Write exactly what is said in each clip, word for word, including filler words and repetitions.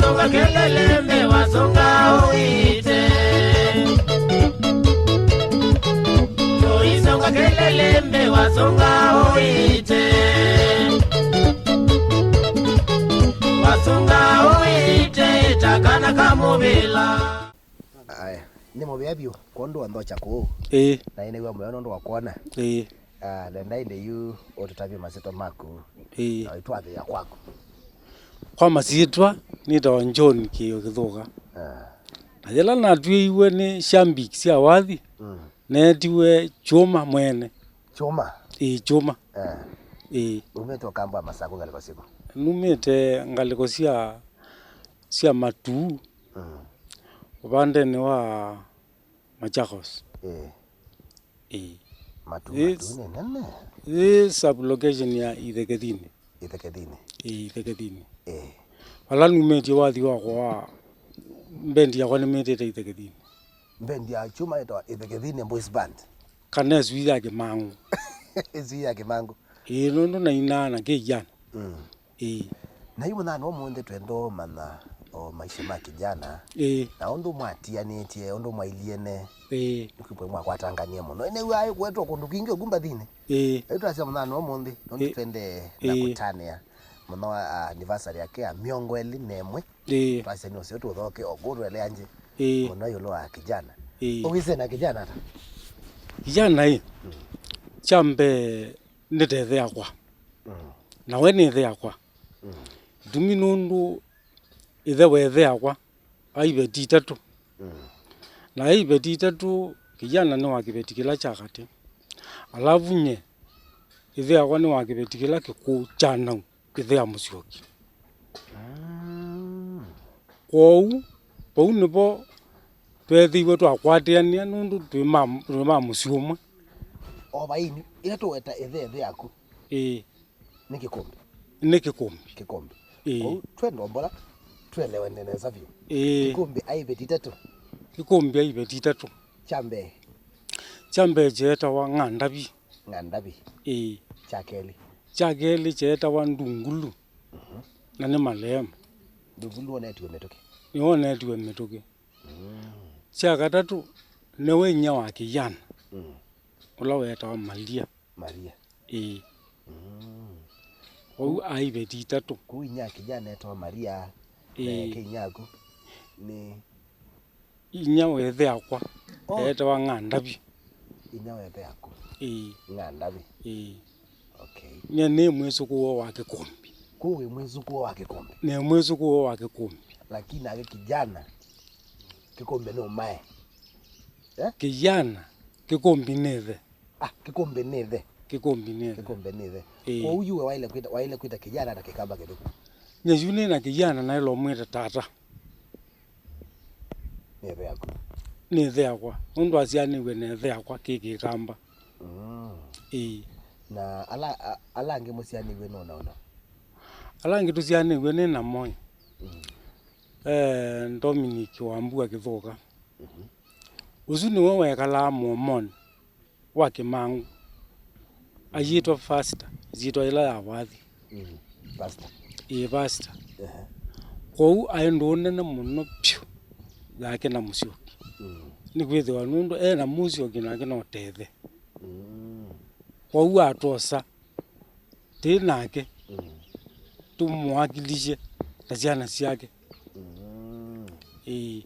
Songa kelele mbe wasonga uite. Toi songa kelele mbe wasonga uite. Wasonga uite takana kamuvila. Aya, nĩ mũvea vyũ kwondũ wa nthokya kũũ. Ĩĩ. Na ĩnĩw'a mũyo nũndũ wa kwona. Ĩĩ. Ah, nenda ĩndĩ yu ũtũtavye masyĩtwa maku. Ĩĩ. Na ũitwathĩa kwaku. Kwa masyĩtwa nĩtawa John Kĩĩo Kĩthũka. Ah. Na yĩla natw'ĩiwe nĩ shambik sya wathi, mm, neetiwe Kyũma mwene. Kyũma? Ĩĩ, Kyũma. Ah. Ĩĩ. Umĩte ũkamba wa Masaku ngalĩko siku? Numĩte ngalĩko sya, sya Matuu, mm, ũvandenĩ wa Machakos. Ĩĩ. Ĩĩ. Matu, Ĩĩ. Matu nĩ nene. Ĩĩ, sub-location ya Ithekethinĩ. Ithekethinĩ. Ĩĩ, Ithekethinĩ. Ĩĩ. Vala numĩtie wathi wakwa wa mbendi yakwa nĩmĩtĩte Ithekethinĩ. Mbendi ya Kyũma ĩtawa Ithekethinĩ Boys Band. Kana ĩsui ya Kĩmangũ. Ĩsui ya Kĩmangũ. Ĩĩ, nũndũ nainaa na kĩiana. Mm. Ĩĩ. Na yu mũthenya ũmũnthĩ twenda ũmanya o maisha ma kijana. Ĩĩ. Na ũndũ mwatianĩtye, ũndũ mwailiene. Ĩĩ. Nĩkwĩpwe mwakwatanganie mũno. Ĩnĩw'a aĩ kũetwa kũndũ kwingĩ ũku mbathinĩ. Ĩĩ. Ĩĩ twasya mũthenya ũmũnthĩ, nũndũ Ĩĩ. Twende na Ĩĩ. Kũtanĩa mũno wa anniversary yake ya mĩongo ĩlĩ na ĩmwe. Ĩĩ. Twasya nĩ ũseo tũthoke o kũu twelea nje. Ĩĩ. Mũno ĩũlũ wa kijana. Ĩĩ. Ũwĩsĩ na kijana ata? Kijana ĩ, mm, kya mbee nĩ ta ĩthe yakwa. Mm. Na we nĩ ĩthe yakwa. Mm. Itumi nũndũ ĩthe wa ĩthe yakwa aĩ iveti itatũ. Mm. Na aĩ iveti itatũ, kijana nĩ wa kĩveti kĩla kya katĩ. Alavu nye, ĩthe yakwa nĩ wa kĩveti kĩla kĩkũũ kya nau, ĩthe ya Mũsyoki. Mm. Kwoou, vau nĩvo tweethĩiwe twakwatĩanĩa nũndũ twĩ ma, twĩ ma mũsyĩ ũmwe. O vainyu, ĩla tũweta ĩthe, ĩthe yaku. Ĩĩ. Nĩ kĩkũmbi. Nĩ kĩkũmbi. Kĩkũmbi. Ĩĩ. Kwoou twenda ũmbola, twelewane nesa vyũ. Ĩĩ. Kĩkũmbi aĩ iveti itatũ. Kĩkũmbi aĩ iveti itatũ. Kya mbee. Kya mbee kyeetawa Ng'andavi. Ng'andavi. Ĩĩ. Kya kelĩ. Kya kelĩ kyeetawa Ndungulu. Mhm. Na nĩ maleema. Ndungulu wonetiwe mĩtũkĩ. Nĩwonetiwe mĩtũkĩ. Mm. Kya katatũ, nĩwe inyia wa kĩyana. Mm. Ũla weetawa Malia. Maria. Ĩĩ. Mm. Kwoou aĩ iveti itatũ. Kũu inya kijana etawa Maria, Ĩĩ. Na eke inyaku nĩ inya wa ĩthe yakwa. Oh. Eetawa Ng'andavi. Inya wa ĩthe yaku. Ĩĩ. Ng'andavi. Ĩĩ. Okay. Nye nĩ mwĩsũkũo wa Kĩkũmbi. Kũu wĩ mwĩsũkũo wa Kĩkũmbi? Nĩ mwĩsũkũo wa Kĩkũmbi. Lakini nake kijana, Kĩkũmbi nĩ ũmae. Eh? Kijana, Kĩkũmbi nĩ ĩthe. Ah, Kĩkũmbi nĩ ĩthe. Kĩkũmbi nĩ ĩthe. Kĩkũmbi nĩ ĩthe. Ĩĩ. Kwoou yu we waĩle kwĩta, waĩle kwĩta kijana na kĩkamba kĩthũku? Nye yu nĩ na kijana naĩle ũmwĩta tata. Nĩ ĩthe yaku? Nĩ ĩthe yakwa. Nũndũ asyaanĩw'e na ĩthe yakwa kĩ kĩkamba. Mm. Ĩĩ. Na ala, a-, ala angĩ mũsyaanĩw'e nũũ na ũna? Ala angĩ tũsyaanĩw'e nĩ namo ĩ. Mm. Eh, Dominic Wambua Kĩthũka. Mhm. Ũsu nĩwe wekalaa mũomonĩ wa Kĩmangũ. Ayĩtwa Pastor, ĩsyĩtwa yĩla ya wathi. Mm. Pastor. Ĩĩ, Pastor. Ehe. Kwoou aĩ ndũũ nene mũno vyũ yake na Mũsyoki. Mm. Nĩkwĩthĩwa nũndũ e na Mũsyoki nake no ta ĩthe. Mm. Kwoou atwosa twĩ nake, mm, tũmũwakilisye ta syana syake. Mm. Ĩĩ.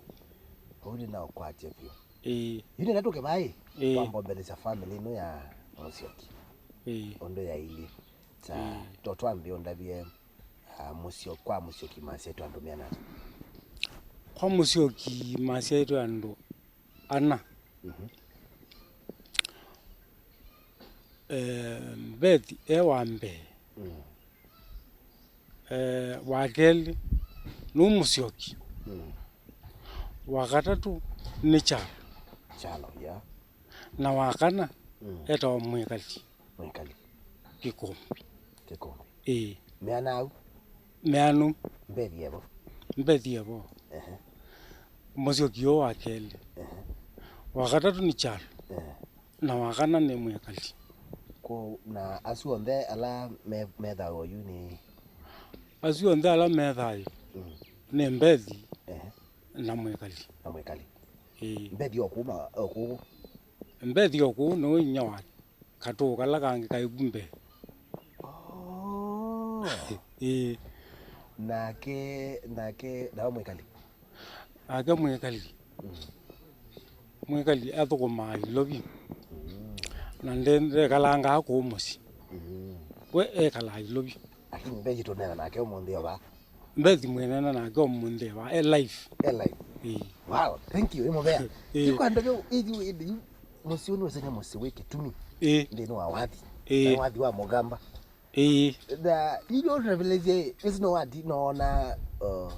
Ũu nĩnaũkwatya vyũ. Ĩĩ. Yu nĩna tũke vai, ĩĩ, twambombelesya family ĩno ya Mũsyoki. Ĩĩ. Ũndũ yailyĩ. Ta, ĩĩ, to twambie ũndavye, ah, Mũsyo-, kwa Mũsyoki masyaĩtwe andũ meana ata? Kwa Mũsyoki masyaĩtwe andũ ana. Mhm. Eh, Beth e wa mbee. Mm. Eh, wa kelĩ nũ Mũsyoki. Mm. Wa katatũ nĩ Kyalo. Kyalo, yeah. Na wa kana, mm, etawa Mwĩkali. Mwĩkali. Kĩkũmbi. Kĩkũmbi. Ĩĩ. Meana au? Meanũ. Mbethi evo? Mbethi evo. Ehe. Mũsyoki ũũ wa kelĩ. Ehe. Wa katatũ nĩ Kyalo. Ehe. Na wa kana nĩ Mwĩkali. Kwoou, na asu onthe ala me-, me thayũ oyu nĩ? Asu onthe ala me thayũ, mm, Nĩ Mbethi. Ehe. Na Mwĩkali. Na Mwĩkali. Ĩĩ. Mbethi o kũu ma-, o kũu. Mbethi o kũu nĩwe inyia wa katũũ kala kangĩ kaĩ ku mbee. Oh. Ĩĩ. Nake, nake, nawe Mwĩkali? Nake Mwĩkali. Mm. Mwĩkali athũkũmaa Ilovi. Mm. Na nde-, ndekalangaa kũu mũsyĩ. Mm. We ekalaa Ilovi. Lakini Mbethi tũneena nake ũmũnthĩ o vaa. Mbethi mwĩneena nake ũmũnthĩ wa e live. E live. Ĩĩ. Wow, thank you, ĩ mũvea. Ĩĩ. Yu kwa ndavya, ĩthu ĩndĩ yu, mũsyĩ ũyũ nĩwĩsene mũsyĩ wĩ kĩtumi. Ĩĩ. Nthĩnĩ wa wathi. Ĩĩ. Na wathi wa Mũgamba. Ĩĩ. Na yu nĩũtũrevelesye, ĩsu no wathi noona, uh,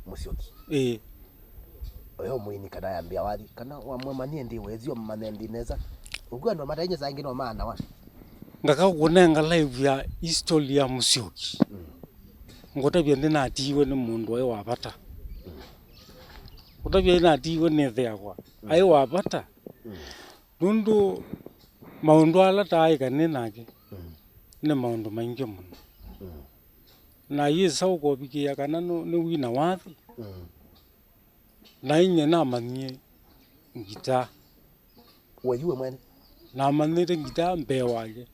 Mũsyoki. Ĩĩ. Oyo mũini kana yambĩa wathi, kana wamwamanie ndi wezi omanye ndi nesa. Ũkw'a andũ matainyesa angĩ no maanawa. Ngaka kũnenga live ya history ya Mũsyoki. Mm. Ngũtavya nĩnatiiwe nĩ mũndũ aĩ wa vata. Ngũtavya nĩnatiiwe nĩ ĩthe yakwa. Mm. Aĩ wa vata. Mm. Nũndũ maũndũ ala taaĩkanĩe nake, mm, nĩ maũndũ maingĩ mũno. Mm. Na yĩsa ũkovikĩĩa kana nũ-, nĩ wina wathi. Mm. Na inyie namanyie ngitaa. We yu we mwene? Namanyĩte ngitaa mbee wake.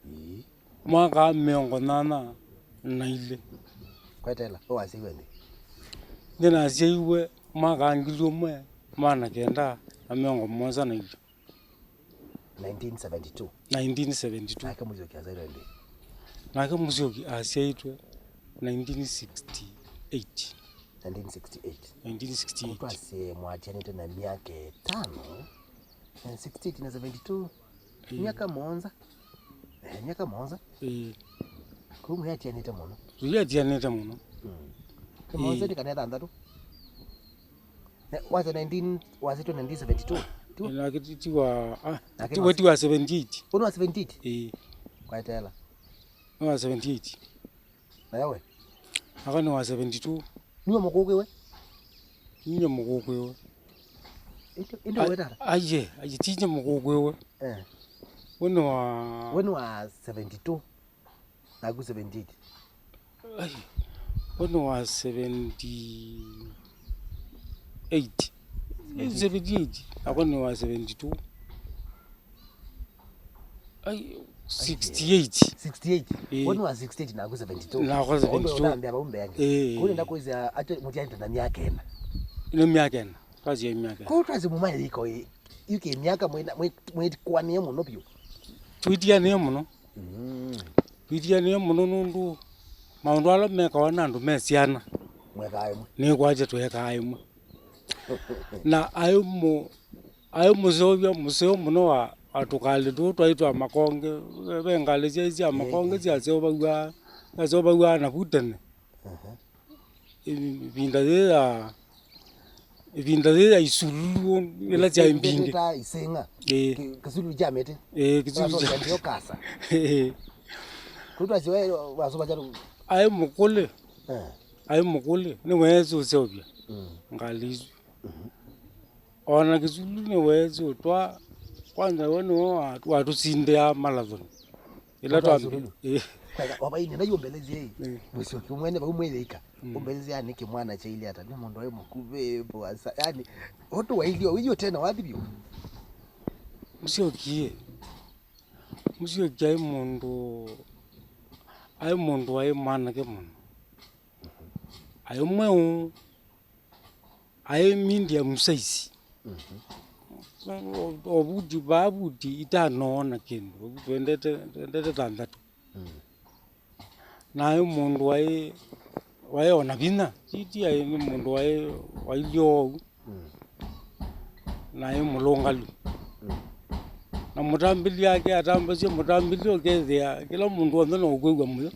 Ĩĩ. Mwaka wa mĩongo nyanya na ilĩ. Kwetela, we wasyaĩwe nthĩ? Nĩ nasyaĩwe mwaka wa ngili ũmwe maana kenda na mĩongo mũonza na ilĩ. Nineteen seventy-two. Nineteen seventy-two. Nake Mũsyoki asyaĩtwe nthĩ? Nake Mũsyoki asyaĩtwe nineteen sixty-eight. Nineteen sixty-eight. Nineteen sixty-eight. Twasye mwatianĩte na myaka ĩtano. Eh, sixty-eight na seventy-two. Ĩĩ. Myaka mũonza. Eh, myaka mũonza. Ĩĩ. Kũu mũyatianĩte mũno. Tũyatianĩte mũno. Mm. Ĩĩ. Mũonza nĩ kana ĩthanthatũ. Ne, wasya nineteen, wasya nineteen seventy-two. Tu? Nake ti, ti wa, ah, nake ti wa, ti wa seventy-eight. Ũnĩ wa seventy-eight? Ĩĩ. Kwetela. Nĩ wa seventy-eight. Na yawe? Aka nĩ wa seventy-two. Niwe mũkũkĩwe? Niwe mũkũkĩwe. Ĩndĩ, ĩndĩ wetata? Aye, aye, tinye mũkũkĩwe. Eh. We nĩ wa, we nĩ wa seventy-two. Naku seventy-eight. Ai, we nĩ wa seventy-eight. Seventy-eight. Seventy-eight. Nakwa nĩ wa seventy-two. Ai, sixty-eight. Sixty-eight. Ĩĩ. We nĩ wa sixty-eight naku seventy-two. Nakwa seventy-two. Ũnambĩa vau mbee angĩ. Ĩĩ. Kũu nenda kwĩsya atĩ mũtianĩte na myaka ĩna. Nĩ myaka ĩna. Twasya myaka ĩna. Kũu twasya mũmaĩko ĩ, yu kĩ myaka mwĩ-, mwĩ-, mwĩkwanĩe mũno vyũ. Twĩtianĩe mũno. Mm. Twĩtianĩe mũno nũndũ maũndũ ala mekawa na andũ me syana, mwekaa ĩmwe. Nĩkwatya twekaa ĩmwe. Na aĩ mũ-, aĩ mũseũvya mũseo mũno wa, wa tũkalĩ tũũ twaĩ twa makonge. Ve ngalĩ syaĩ sya makonge syaseũvaw'a, syaseũvaw'a navu tene. Aha. Ĩvinda yĩĩ ya, ĩvinda yĩĩ ya isululu, ĩla syaĩ mbingĩ. Ĩla ta isĩng'a. Ĩĩ. Kĩ-, kĩsululu kya mĩtĩ. Ĩĩ, kĩsululu kya, ndio kasa. Ĩĩ. Kũu twasya we wasũvasya. Aĩ mũkũlĩ. Eh. Aĩ mũkũlĩ, nĩweesĩ ũseũvya. Mm. Ngalĩ isu. Mhm. O na kĩsululu nĩweesĩ ũtwaa, kwanza we nĩwe wa-, watũsindĩaa marathon. Ĩla twambĩĩe. Ĩĩ. Kwanza, o vai nenda yu ũmbelesye ĩ. Ĩĩ. Mũsyoki mwene vau mwĩyĩika. Mm. Ũmbelesye yani kĩmwana kyailye ata, nĩ mũndũ waĩ mũkuvĩ, mboasa. Yani, ũndũ wailye, ũilyĩ ũtena wathi vyũ. Mũsyoki ĩ. Mũsyoki aĩ mũndũ, aĩ mũndũ waĩ mwanake mũno. Aĩ mweũ. Aĩ medium size. Mhm. O, o vuti, vaa vuti itano na kĩndũ, twendete, twendete thanthatũ. Mm. Na aĩ mũndũ waĩ, waĩ ona vinya, ti, ti aĩ nĩ mũndũ waĩ, wailye ũu. Mm. Na aĩ mũlũngalu. Mm. Na mũtambĩli ake atambasya mũtambĩli ũkethĩa kĩla mũndũ onthe no ũkwĩw'a mũyo.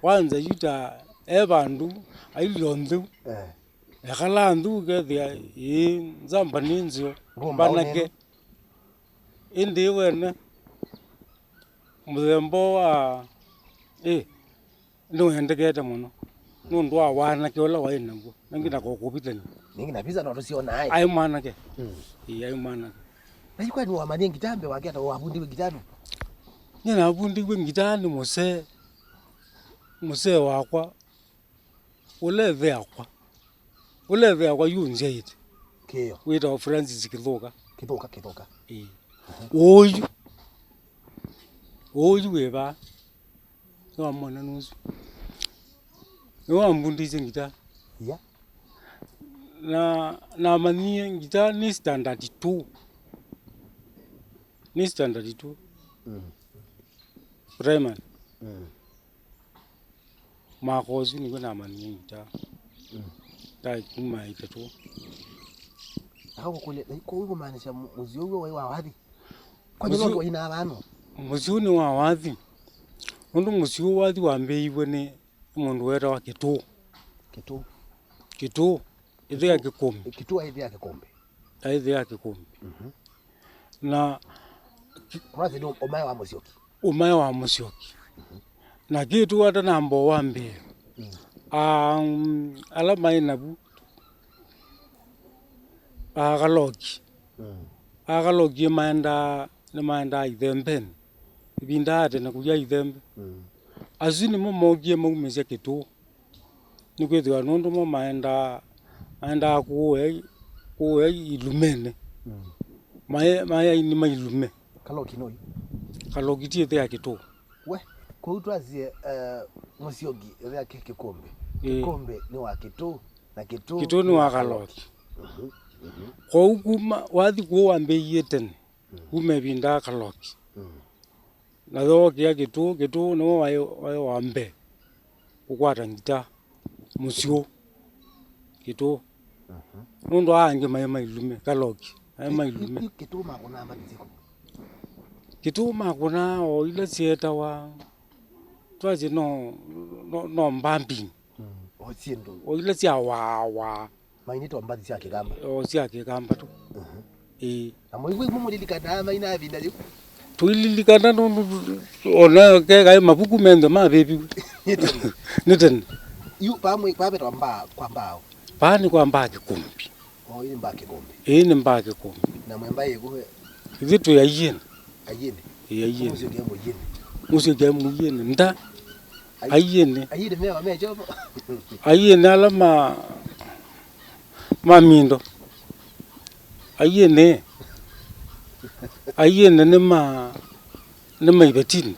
Kwanza yu ta e vandũ ailye o ntheu. Eh. Ekala nthĩ ũkethĩa, ĩĩ, nzamba nĩ nzeo, mbanake. Ĩndĩ wene, mũthemba ũũ wa, ĩ, nĩwendekete mũno, nũndũ wa wanake ũla waĩ naw'o, na nginya kokũvithania. Ningĩ na visa no tũsyona aĩ. Aĩ mwanake. Mm. Ĩĩ, aĩ mwanake. Na yu kwani wamanyie ngitaa mbee wake ata wavundiwe ngitaa nũ? Nĩ navundiwe ngitaa nĩ mũsee, mũsee wakwa. Ũla ĩthe yakwa, ũla ĩthe yakwa yu ũnzyaĩte. Kĩo. Wĩtawa Francis Kĩthũka. Kĩthũka, Kĩthũka. Ĩĩ. Ũyu. Ũyu wĩ vaa. Nĩwamwona nũsu. Nĩwe wambundĩisye ngita. Yeah. Na namanyie ngita nĩ standard two. Nĩ standard two. Mm. Primary. Mm. Mwaka ũsu nĩw'o namanyie ngita. Mm. Ndaĩ kuma ĩtatũ. Akakũkũlya, na kwoou kũmaanisha mũ-, mũsyĩ ũw'o waĩ wa wathi? Kwani mũsyĩ nũndũ wainaa vano? Mũsyĩ ũũ nĩ wa wathi. Nũndũ mũsyĩ ũũ wathi wambĩĩiw'e nĩ mũndũ wetawa Kĩtũũ. Kĩtũũ. Kĩtũũ. Ĩthe ya Kĩkũmbi. Kĩtũũ aĩthĩa Kĩkũmbi. Aĩthĩa Kĩkũmbi. Mhm. Na kũrathi nĩ ũmae wa Mũsyoki. Ũmae wa Mũsyoki. Mhm. Na Kĩtũũ atanamba wa mbee. Mm. Ah, mm, ala maĩ navu. Ah, Kaloki. Mm. Akalokie maendaa, nĩmaendaa ithembeni. Ĩvinda ya tene kũya ithembe. Mm. Asu nĩmo mookie maumĩsya Kĩtũũ. Nĩkwĩthĩwa nũndũ mo maendaa, maendaa kũũya, kũũya ilumenĩ. Mm. Maĩ, maĩ aini ma ilume. Kaloki nũyu? Kaloki ti ĩthe ya Kĩtũũ. We, kwoou twasye, eh, Mũsyoki ĩthe yake Kĩkũmbi. Ĩĩ. Kĩkũmbi nĩ wa Kĩtũũ, na Kĩtũũ Kĩtũũ nĩ wa Kaloki. Mhm, mhm. Kwoou kuma, wathi kũu wambĩĩie tene, mm, kuma ĩvinda ya Kaloki. Mm. Na yookĩa Kĩtũũ, Kĩtũũ nĩwe waĩ, waĩ wa mbee kũkwata ngita mũsyĩ ũũ. Kĩtũũ. Mhm. Nũndũ aa angĩ maĩ ma ilume, Kaloki, maĩ ma ilume. Yu, yu Kĩtũũ makũnaa mbathi syĩkũ? Kĩtũũ makũnaa o ila syetawa, twasye no, no, no mbambinĩ. Mm. O syĩndũ. O ila sya waa waa. Mainĩtwe mbathi sya Kĩkamba. O sya Kĩkamba tu. Mhm. Ĩĩ. Na mũigua imwe mũlilikanaa maina ĩvinda yĩu? Tũililikana nũndũ ona ke kaĩ mavuku menthe mavĩviwe. Nĩ tene. Nĩ tene. Yu pamwe, pavetawa mbaa, kwa mbao. Paa nĩ kwa mbaa Kĩkũmbi. O, ĩĩ nĩ mbaa Kĩkũmbi. Ĩĩ nĩ mbaa Kĩkũmbi. Na mwĩ mbaa yĩkũ? Ithyĩ twĩ Aiĩnĩ. Aiĩnĩ? Ĩĩ, Aiĩnĩ. Mũsyoki e Mũiĩnĩ? Mũsyoki e Mũiĩnĩ. Nda. Ai-, Aiĩnĩ. Aiĩnĩ mewa me Jovo. Aiĩnĩ ala ma, ma Mindo. Aiĩnĩ. Aiĩnĩ nĩ ma, nĩ ma Ivetini.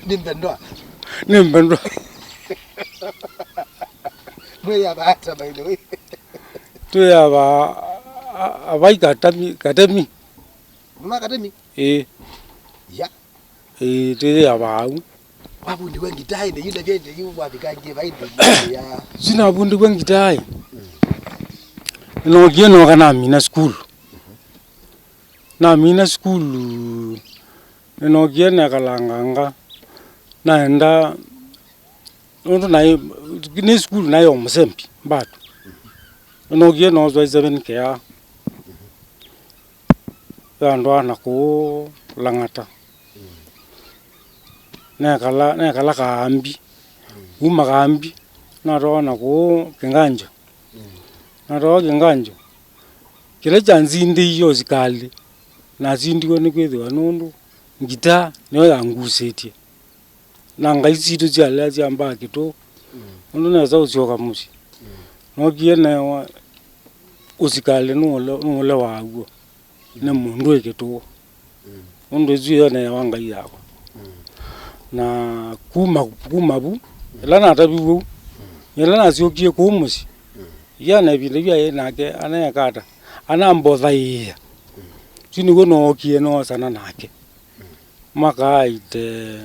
Nĩ mbendwa. Nĩ mbendwa. Mwĩ ya vata, by the way. Twĩ ava, a-, avai Katemi, Katemi. Muna Katemi? Ĩĩ. Ya. Ĩĩ, twĩ ava au. Wavundiwe ngitaa ĩndĩ yu, na vya ĩndĩ yu wavikangie vai ĩndĩ yu ya. Sinavundiwe ngitaa. Mm. Nĩnookie nooka namina sukulu. Namina sukulu, nĩnookie nekalanganga, naenda, nũndũ naĩ, nĩ sukulu naĩ o mũsembi, bado. Nĩnookie nooswa seven K A. Yandwaa na kũũ Lang'ata. Nekala, nekala Kaambi. Kuma Kaambi, natwawa na kũũ Kĩnganjo. Natwawa Kĩnganjo. Kĩla kyanzindĩie ũsikalĩ, nasindiwe nĩ kwĩthĩwa nũndũ ngitaa nĩyo yangusĩtye. Na ngai sitũ syalea sya mbaa Kĩtũũ. Mm. Nũndũ nesa ũsyoka mũsyĩ. Mm. Nookie newa ũsikalĩ nũũle, nũũle waw'o nĩ mũndũ wĩ Kĩtũũ. Mm. Nũndũ ĩsu yo neewa ngai yakwa. Mm. Na kuma, kuma vu, ĩla nataviw'e u, ĩla nasyokie kũu mũsyĩ, mm, yana ĩvinda yu aĩ nake, aneeka ata? Anambothaĩĩa. Mm. Yu nĩw'o nookie noosana nake. Mm. Mwaka wa eighty,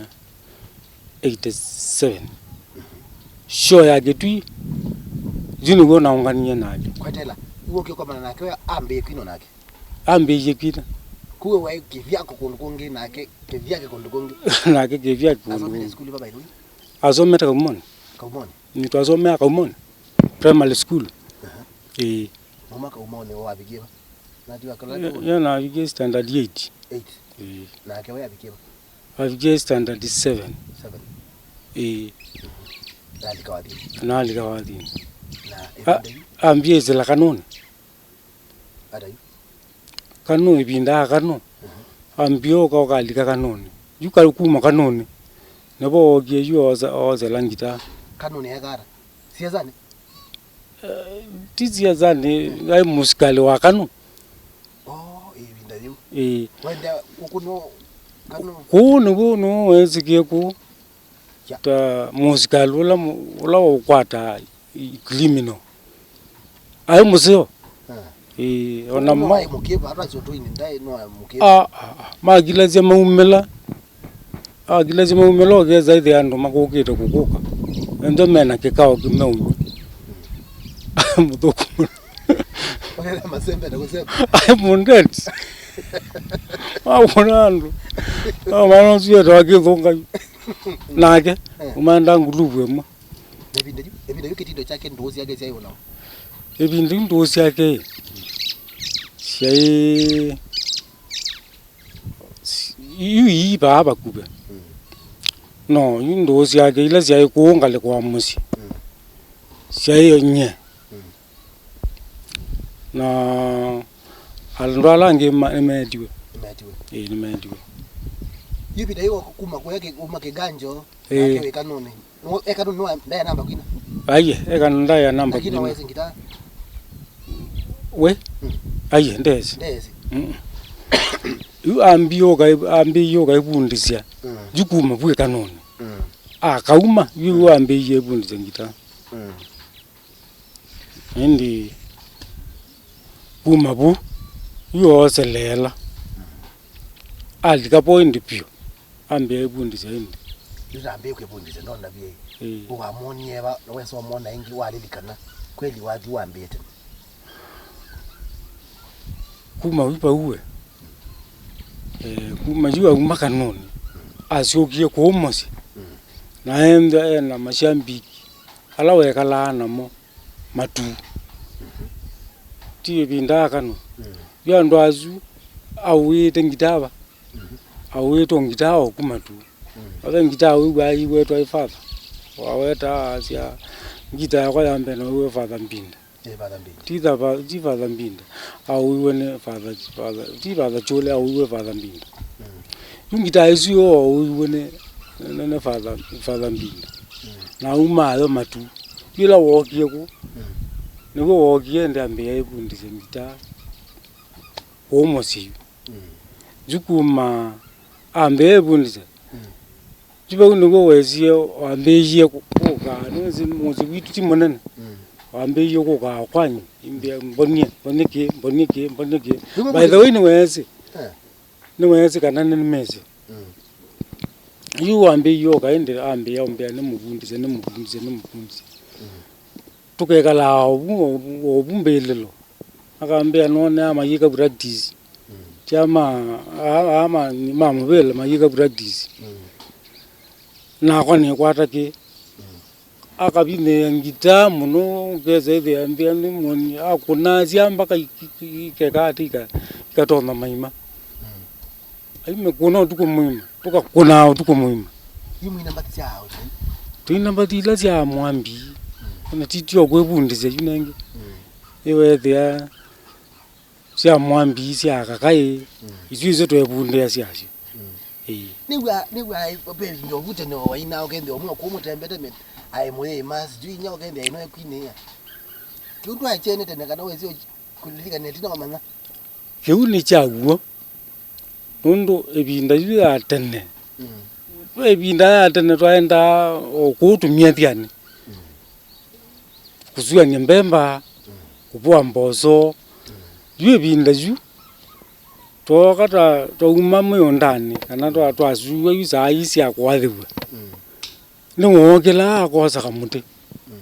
eighty seven. Show ya Kĩtui, yu nĩw'o naũnganie nake. Kwetela, iwe ũkĩkomana nake, we ambĩĩe kwina nake? Ambĩĩie kwina. Kuwe waĩ kĩvyako kũndũ kũngĩ, nake kĩvyake kũndũ kũngĩ? Nake kĩvyake kũndũ kũngĩ. Asomete sukulu va, by the way? Asomete Kaumoni. Kaumoni? Nĩ twasomea Kaumoni Primary School. Aha. Ĩĩ. Muma Kaumoni wavikie va? Natiwa kala. Yo, yo navikie standard eight. Eight. Ĩĩ. Nake we avikie va? Avikie standard seven. Seven. Ĩĩ. Nalika wathi. Nalika wathi. Na a-, ĩvinda yu? Ambie ĩsĩla kanũnĩ. Ata yu? Kanũ, ĩvinda ya kanũ. Mhm. Ambie ũka ũkalika kanũnĩ. Yu ka-, kuma kanũnĩ. Nĩvo wookie yu oosa-, oosela ngitaa. Kanũnĩ aeka ata? Siasani? Eh, ti siasani, aĩ mũsikalĩ wa Kanu. Oh, ĩvinda yĩu. Ĩĩ. Waendea kũkũnwa Kanu? Kũu nĩw'o, nĩw'o weesĩkie kũu. Ya. Ta mũsikalĩ ũla mũ-, ũla ũkwataa i-, criminal. Aĩ mũseo. Ah. Ĩĩ, ona ma- Mũkĩva, hata sio tuini, ndaĩ no mũkĩva. Ah, ah, ah. Makilasya maumĩla. Akilasya maumĩla, ũkesa ĩthĩa andũ makũkĩte kũkũka. Ethwa mena kĩkao kĩmeũnywa. Mũthũku mũno. Onele masembe na kũsemba. Aĩ mũndeti. Wakũna andũ. No, mwana ũsu etawa kĩthũnga yu. Nake, eh, ũmaenda nguluvu ĩmwe. Na ĩvinda yu, ĩvinda yu kĩtindo kyake, ndũũ syake syaĩ ũnao? Ĩvinda yu ndũũ syake syaĩ, yu ii vaa vakuvĩ. Mm. No, yu ndũũ syake ila syaĩ kũũ ngalĩko wa mũsyĩ. Mm. Syaĩ nyie. Mm. Na andũ ala angĩ ma-, nĩmeetiwe. Nĩmeetiwe. Ĩĩ, nĩmeetiwe. Yu ĩvinda yu kuma kũya kĩ-, kuma Kĩganjo, ĩĩ, nake wĩ Kanũnĩ. Nũ-, e Kanũnĩ nĩwa ndaĩ namba kwina? Aiye, e Kanũnĩ ndaĩ namba kwina. Lakini nĩwesĩ ngitaa? We? Mm. Aiye, ndesĩ. Ndesĩ. Mm. Yu ambie ũkai-, ambĩie ũkaivundĩsya. Mm. Yu kuma vu e Kanũnĩ. Mm. Akauma, yu ambĩie ivundĩsya ngitaa. Mm. Ĩndĩ kuma vu, yu ooseleela. Alika point vyũ, ambĩa ĩvundĩsya ĩndĩ. Yu tambĩe kwĩvundĩsya, ndonavye. Ĩĩ. Ũkamwonie va, wesa ũmwona ĩngĩ, walilikana kweli wathi wambĩĩte? Kuma yu vau we. Eh, kuma yu auma Kanũnĩ, asyokie kũu mũsyĩ. Mm. Na enda ena mashambiki ala wekalaa namo matu. Mhm. Ti ĩvinda ya Kanũnĩ. Mm. Yu andũ asu aũĩte ngitaa va? Mhm. Aũĩtwe ngitaa o kuma tu. Mm. Ave ngitaa wĩw'aa iwetwa ĩ Father. Waweta asya, ngitaa yakwa ya mbee no iwe Father Mbinda. Ĩ Father Mbinda. Ti Father, ti Father Mbinda. Aũiwe nĩ Father, Father, ti Father Chule, aũiwe Father Mbinda. Mm. Yu ngitaa ĩsu yo aũiwe nĩ, nĩ, nĩ Father, Father Mbinda. Mm. Na aumaa yo matu. Yu ĩla wookie kũ? Mm. Nĩw'o wookie ndambĩa ĩvundĩsye ngitaa kũu mũsyĩ yu. Mm. Yu kuma ambĩa ĩvundĩsye. Mm. Ti vau nĩw'o wesie wambĩĩie kũ-, kũka, nĩwĩsĩ mũsyĩ witũ ti mũnene. Mm. Wambĩĩie kũka o kwanyu, imbĩa, mbonie, mbonie kĩ, mbonie kĩ, mbonie kĩ. Nĩw'o. By the way, nĩweesĩ. Eh. Nĩweesĩ kana nĩnĩmesĩ. Mm. Yu wambĩĩie ũka ĩndĩ, ambĩa, ũmbĩa, "Nĩmũvundĩsye, nĩmũvundĩsye, nĩmũvundĩsye." Mm. Tũkekalaa ovu, ovu, ovu mbĩlĩlo. Akambĩa nonea mayĩka practice. Mm. Kya ma, a, a, ma, ma mũvĩla mayĩka practice. Mm. Nakwa nĩkwata kĩ. Mm. Akavinĩĩa ngitaa mũno, ũkesa ĩthĩa mbĩa nĩ mwoni, akũnasya mpaka ik-, ik-, ikeka atĩ ika-, ikatonya maima. Mm. Aimekũna ũtukũ mũima, tũkakũnaa ũtukũ mũima. Yu mwina mbathi sya aũ? Twina mbathi ila sya Mwambi. Mm. Ona ti tyo kwĩvundĩsya yu nengĩ. Mm. Ĩwethĩa sya Mwambi, sya Kakaĩ. Mm. Isu isu twevundĩa syasyo. Mm. Ĩĩ. Nĩw'a, nĩw'a ve ndovu tene o waina ũkethĩa ũmwe kũmũtembete mĩt-, aĩ mũyĩma, sijui inya ũkethĩa ĩno ekwinĩĩa. Kĩu ndwakyene tene kana wĩsĩ kũlilikana ĩtina wamanya? Kĩu nĩ kya w'o. Nũndũ ĩvinda yu ya tene, mm, ve ĩvinda ya tene twaendaa o kũu tũmyethyanĩ, mm, kũsuany'a mbemba, mm, kũvũa mboso. Mm. Yu ĩvinda yu, twooka twa-, twauma mĩũndanĩ, kana twa-, twasuwa yu saa ii sya kũathĩw'a, mm, nĩwookĩlaa akosa kamũtĩ. Mm.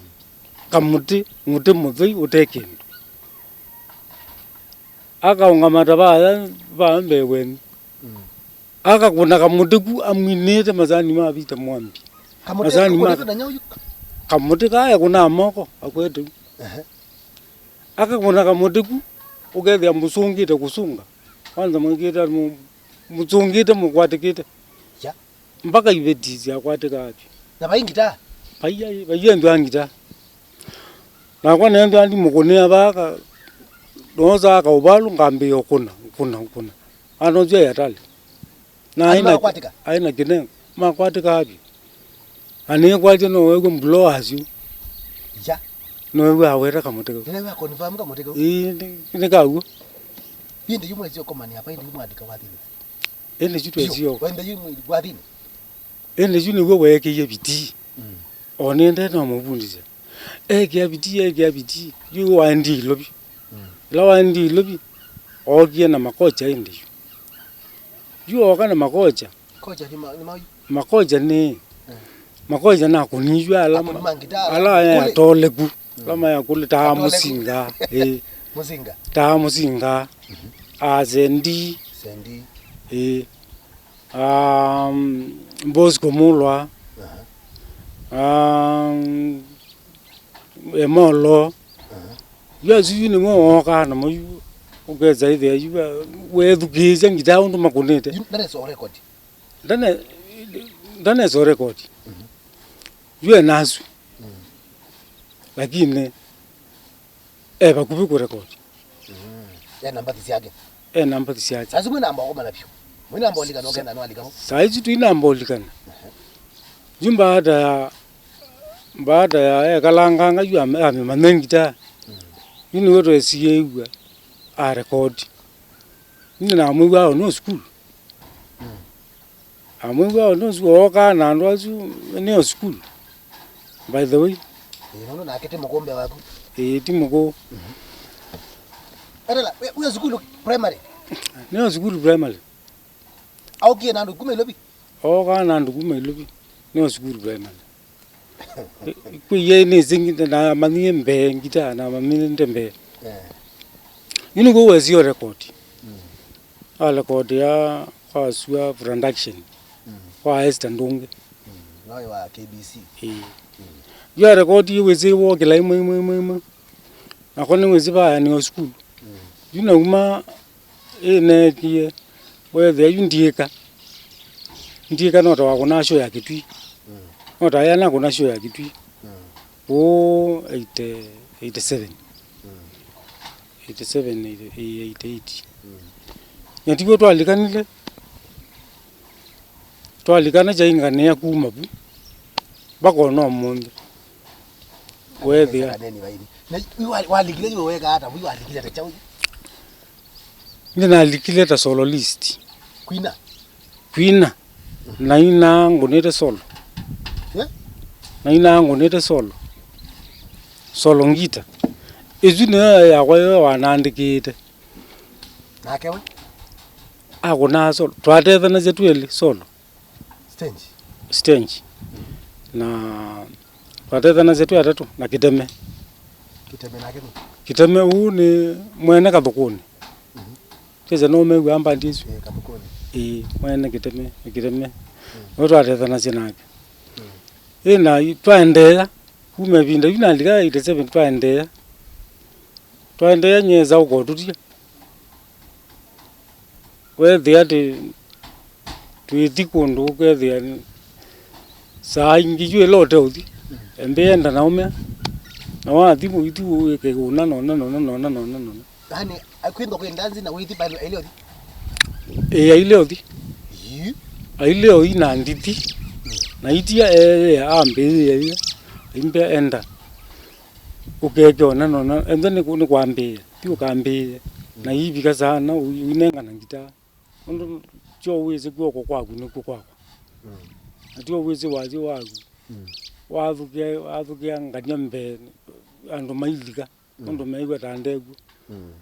Kamũtĩ, mũtĩ mũthei ũte kĩndũ. Akaũngama ta vaya, vaa mbee wenyu. Mm. Akakũna kamũtĩ ku amwinĩte masani ma Peter Mwambi. Kamũtĩ. Masani ma kũnĩtwe na nyau yu? Kamũtĩ kaa ekũnaa moko, akwete u. Ehe. Akakũna kamũtĩ ku, ũkethĩa mũsũngĩte kũsũnga. Kwanza mwĩkĩte mũ-, mũsũngĩte mũkwatĩkĩte. Ya. Mpaka iveti syakwatĩkaa vyũ. Na vai ngitaa? Vai, vai enthwa ngitaa. Nakwa neenthwa ndimũkũnĩa vaka, noosaa kaũvalũ ngambĩĩa ũkũna, ũkũna, ũkũna. Anozya yatali. Na aĩ na, makwatĩka? Aĩ na kĩnengo. Makwatĩkaa vyũ. Na nĩkwatya no wew'e mbuloo wasyo. Ya. No wew'e aweta kamũtĩ kau. Nĩwe wa confirm kamũtĩ kau. Ĩĩ, nĩ, nĩ kaw'o. Ĩndĩ yu mwesĩ ũkomania apa, ĩndĩ yu mwandĩka wathini. Ĩndĩ yu twesio. Wende yu mwi-, wathini. Ĩndĩ yu nĩw'o weekĩie vitii. Mm. O nĩendee no mũvundĩsya. Ekĩa vitii, ekĩa vitii. Yu waendie Ilovi. Mm. Ĩla waendie Ilovi, ookie na makocha ĩndĩ yu. Yu ooka na makocha. Kocha nĩ ma-, nĩ ma-, makocha nĩ, eh, makocha nakũniw'a ala, akũni ma ngitaa, ala kũlĩ, atoleku. Mm. Ala maya kũlĩ taa atoleku. Mũsinga. Ĩĩ. Mũsinga. Taa Mũsinga. Mhm. A Sendi. Sendi. Ĩĩ. Um, Bosco Mulwa. Aha. Um, Emolo. Aha. Yu asu yu nĩmo wookaa namo yu, ũkesa ĩthĩa yu, wethukĩĩsya ngitaa ũndũ makũnĩte. Yu ndanesa record. Ndane-, ndanesa record. Mhm. Yu enasu. Mhm. Lakini e vakuvĩ kũrekodi. Mm. Ena mbathi syake. Ena mbathi syake. Sasa mwĩ namba ũkomana vyũ. Mwĩ namba ũlikana ũkenda nwalikana. Saa ici twĩ namba ũlikana. Yu mbaada ya, mbaada ya ekalanganga yu ame-, amemanya ngitaa. Mm. Yu nĩwe twesie ĩw'a a record. Yu namwĩw'a no school. Mm. Amwĩw'a ũndũ ũsu ookaa na andũ asu nĩ o sukulu, by the way. Ĩĩ, nũndũ nake ti mũkũũ mbee waku. Ĩĩ, ti mũkũũ. Mhm. Etela, wĩ, wĩ o sukulu primary? Nĩ o sukulu primary. Aũkie na andũ kuma Ilovi? Ookaa na andũ kuma Ilovi. Nĩ o sukulu primary. Kwĩ iyaĩ nĩsĩ ngita, namanyie mbee ngita, namanyie nde mbee. Eh. Yu nĩkw'o wesie record. Mm. A record ya kwa Sua Production, mm, kwa Esther Ndungi. Mm. Noĩ wa K B C. Ĩĩ. Mm. Yu a record yu wĩsĩ wokĩla imwe, imwe, imwe, imwe. Nako nĩwĩsĩ vaya nĩ o sukulu. Mm. Yu nauma ĩneekie, weethĩa yu ndiĩka. Ndiĩka no ta wakũnaa show ya Kĩtui. Mm. No ta aya nakũna show ya Kĩtui. Mm. Ũũ eighty, eighty seven. Mm. Eighty seven, eighty eight. Mm. Na tiw'o twalikanile. Twalikana kyainganĩa kuma vu. Mpaka ona ũmũnthĩ. Weethĩa. Kaneni vaini. Na yu wa-, walikile yu weka ata? Yu walikile ta kyaũ? Nĩnalikile ta soloist. Kwina? Kwina. Nainaa ngũnĩte solo. Eh? Nainaa ngũnĩte solo. Solo ngita. Ĩsu nĩyo yakwa yo wanandĩkĩte. Nake we? Akũnaa solo. Twatethanasya twelĩ solo. Stage? Stage. Na twatethanasya twĩ atatũ na Kĩteme. Kĩteme nake nũ? Kĩteme ũũ nĩ mwene Kathũkũnĩ. Mhm. Twĩsĩ no ũmew'aa mbandi ĩsu. Eh, Kathũkũnĩ. Ĩĩ, mwene Kĩteme, Kĩteme. Mm. Nĩwe twatethanasya nake. Mm. Ĩ na twaendeea, kuma ĩvinda yu nalika eighty seven twaendeea. Twaendeea nyesa ũkotũtya. Weethĩa atĩ twĩthi kũndũ, ũkethĩa saa ingĩ yu ĩla ũteũthi, embĩa enda na ũmea, na wathi mũithi wĩke ũna na ũna na ũna na ũna na ũna na ũna. Yaani, kwĩ nthoko ĩndanzi na wĩthi bado aile ũthi? Ĩĩ, aile ũthi. Yu? Aile ũthi na ndithi. Na itia eea ambĩĩe yu, aimbĩa enda. Ũkeke ũna na ũna, enda nĩ kũ-, nĩ kwambĩĩa, ti ũkambĩĩe. Na ivika sana, ũinengana ngitaa. Nũndũ tyo wĩsĩ kw'oko kwaku nĩkw'o kwakwa. Mm. Na tyo wĩsĩ wasyo waku. Mm. Wathũkĩa, wathũkĩa ngania mbee, andũ mailika, mm, nũndũ meĩw'a ta ndekw'o. Mm.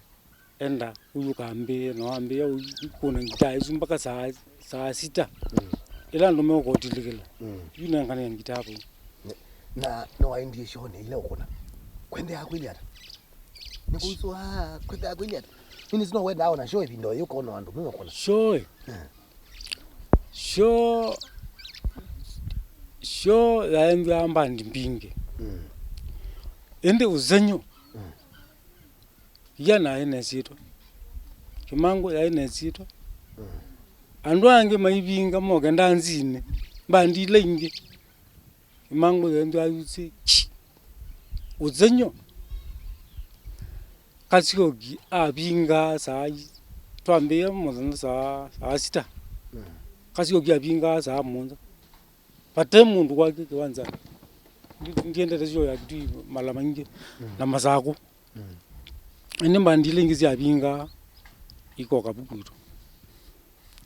Enda, ũyũ ũkambĩĩe, na wambĩĩa ũkũna ngitaa ĩsu mpaka saa, saa sita. Mm. Ĩla andũ meũkotilĩkĩla. Mm. Yu nengane ngitaa vau. Na, na nĩwaendie show'nĩ ila ũkũna? Kwendea kwĩlĩ ata? Nĩkũisũa, kwĩthĩa kwĩlĩ ata? Nĩnĩsĩ no wendaa ona show ĩvinda o yĩu ũkona andũ meũkũna. Show ĩ? Eh. Show, show yaenthwaa mbandi mbingĩ. Mm. Ĩndĩ ũsenyo, mm, ya naĩ na ĩsyĩtwa. Kĩmangũ yaĩ na ĩsyĩtwa. Mm. Andũ angĩ maivinga moke ndanzinĩ, mbandi ila ingĩ. Kĩmangũ yenthwaa yusĩ. Ũsenyo. Kasyoki avingaa saa i-, twambĩĩa mũthenya saa, saa sita. Mm. Kasyoki avingaa saa mũonza. Vate mũndũ kwake kĩwanzanĩ. Ndi-, ndiendete show ya Kitui mala maingĩ, mm, na Masakũ. Mm. Ĩndĩ mbandi ila ingĩ syavingaa ikoka vu kwitũ.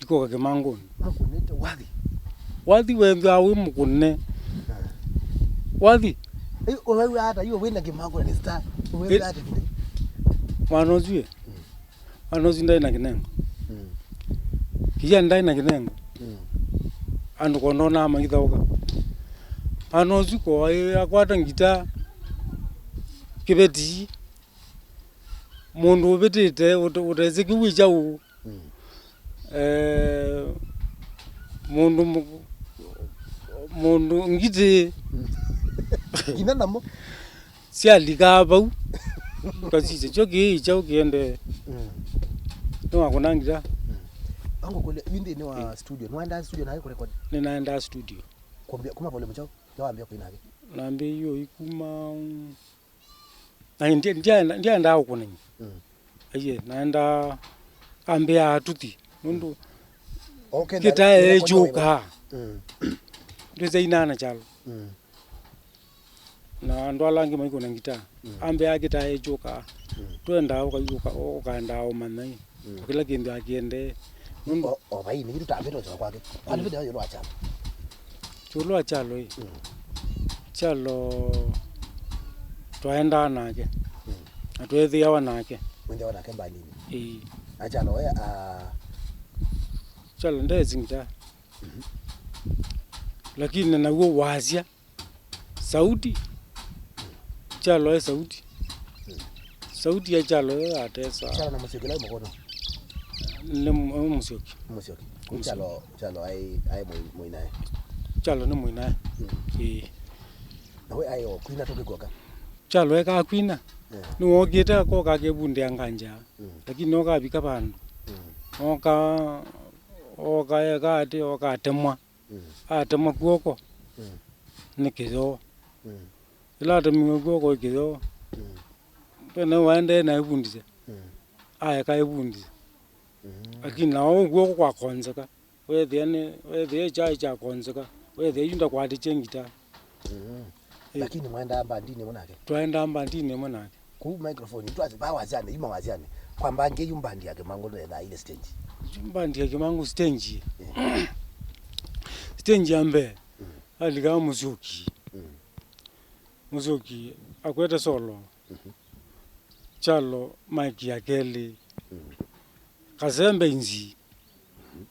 Ikoka kĩmangũnĩ. Makũnĩte wathi. Wathi wethĩawa wĩ mũkũne. Ah. Wathi. Ĩ, ũwew'a ata, yu wĩna kĩmango na nĩ star. Ũwew'a ĩ, ata kĩndũ? Mwana ũsu ĩ. Mm. Mwana ũsu ndaĩ na kĩnengo. Mm. Kĩya ndaĩ na kĩnengo. Mm. Andũ kondonaa magĩthaũka. Mwana ũsu koaĩ akwata ngita kĩveti. Mũndũ ũvĩtĩte ũte-, ũtesĩ kĩu ĩ kyaũ. Mm. Eh, mũndũ mũ-, mũndũ ngitĩ. Nginya namo. Syalikaa vau. Kasisya kyo kĩĩ kyaũ kĩendee. Mm. Nĩwakũna ngita. Mm. Angũkũlya, yu nthĩnĩ wa, ĩ, studio, nĩwaendaa studio nawe kũrekodi? Nĩnaendaa studio. Kwambia, kuma volume kyaũ? Nĩwambia kwĩ nake? Nambĩĩie ũikuma, mm, na ndya-, ndyaenda-, ndyaendaa ũkũnany'a. Mm. Aiye, naendaa ambĩa atuthi. Nũndũ okay, kĩtae na-, kyũkaa. Mm. Ndwĩsa inana kyalo. Mm. Na andũ ala angĩ maikũna ngita. Mm. Ambĩa kĩtae kyũkaa. Mm. Twendaa ũkaiũka, ũkaendaa ũmanya ĩ. Mm. O kĩla kĩndũ akĩendee. Nũndũ o, o vai, nĩ kĩndũ tambĩte ũsyoka kwake. Kwani mm, vĩndĩ yũlũ wa kyalo? Kyũlũ wa kyalo ĩ. Mm. Kyalo twaendaa nake. Mm. Na tweethĩawa nake. Mwĩthĩawa nake mbandinĩ. Ĩĩ. Na kyalo we, ah, kyalo ndesĩ ngita. Mhm. Lakini naw'o wasya. Sauti. Kyalo e sauti. Mm. Sauti ya kyalo e atesa. Kyalo na Mũsyoki lai mũkono. Nĩ mu-, nĩ Mũsyoki. Mũsyoki. Mũsyoki. Kyalo, kyalo ai, ai mũi-, mũinae. Kyalo nĩ mũinae. Mm. Ĩĩ. Na we ai o kwina tũkĩkuoka. Kyalo e kakwina. Yeah. Nĩwokĩte akoka akevundĩa nganja. Mm. Lakini nokavika vandũ. Mm. Oka, oka eka atĩ, oka atemwa. Mm. Atemwa kw'oko, mm, nĩ kĩyoo. Mm. Ĩla atemiwe kw'oko ĩ kĩyoo, mm, tene waendee na ĩvundisya. Mm. Aeka ĩvundisya. Mm. Lakini nao kw'oko kwakonzeka. Wethĩa nĩ, wethĩa kyaĩ kyakonzeka. Wethĩa yu ndakwatĩkye ngita. Mm. Ĩ. Lakini mwaendaa mbandinĩ ĩmwe nake? Twaendaa mbandinĩ ĩmwe nake. Kũu microphone, itwasye, vaa wasyanĩ, yuma wasyanĩ. Kwa mbangi yu mbandi ya Kĩmangũ nĩyethaa ile stage. Yu mbandi ya Kĩmangũ stage. Eh. Stage ya mbee, mm, alikaa Mũsyoki. Mm. Mũsyoki akwete solo. Mhm. Kyalo mic ya kelĩ. Mm. Kasembe inzi. Mhm.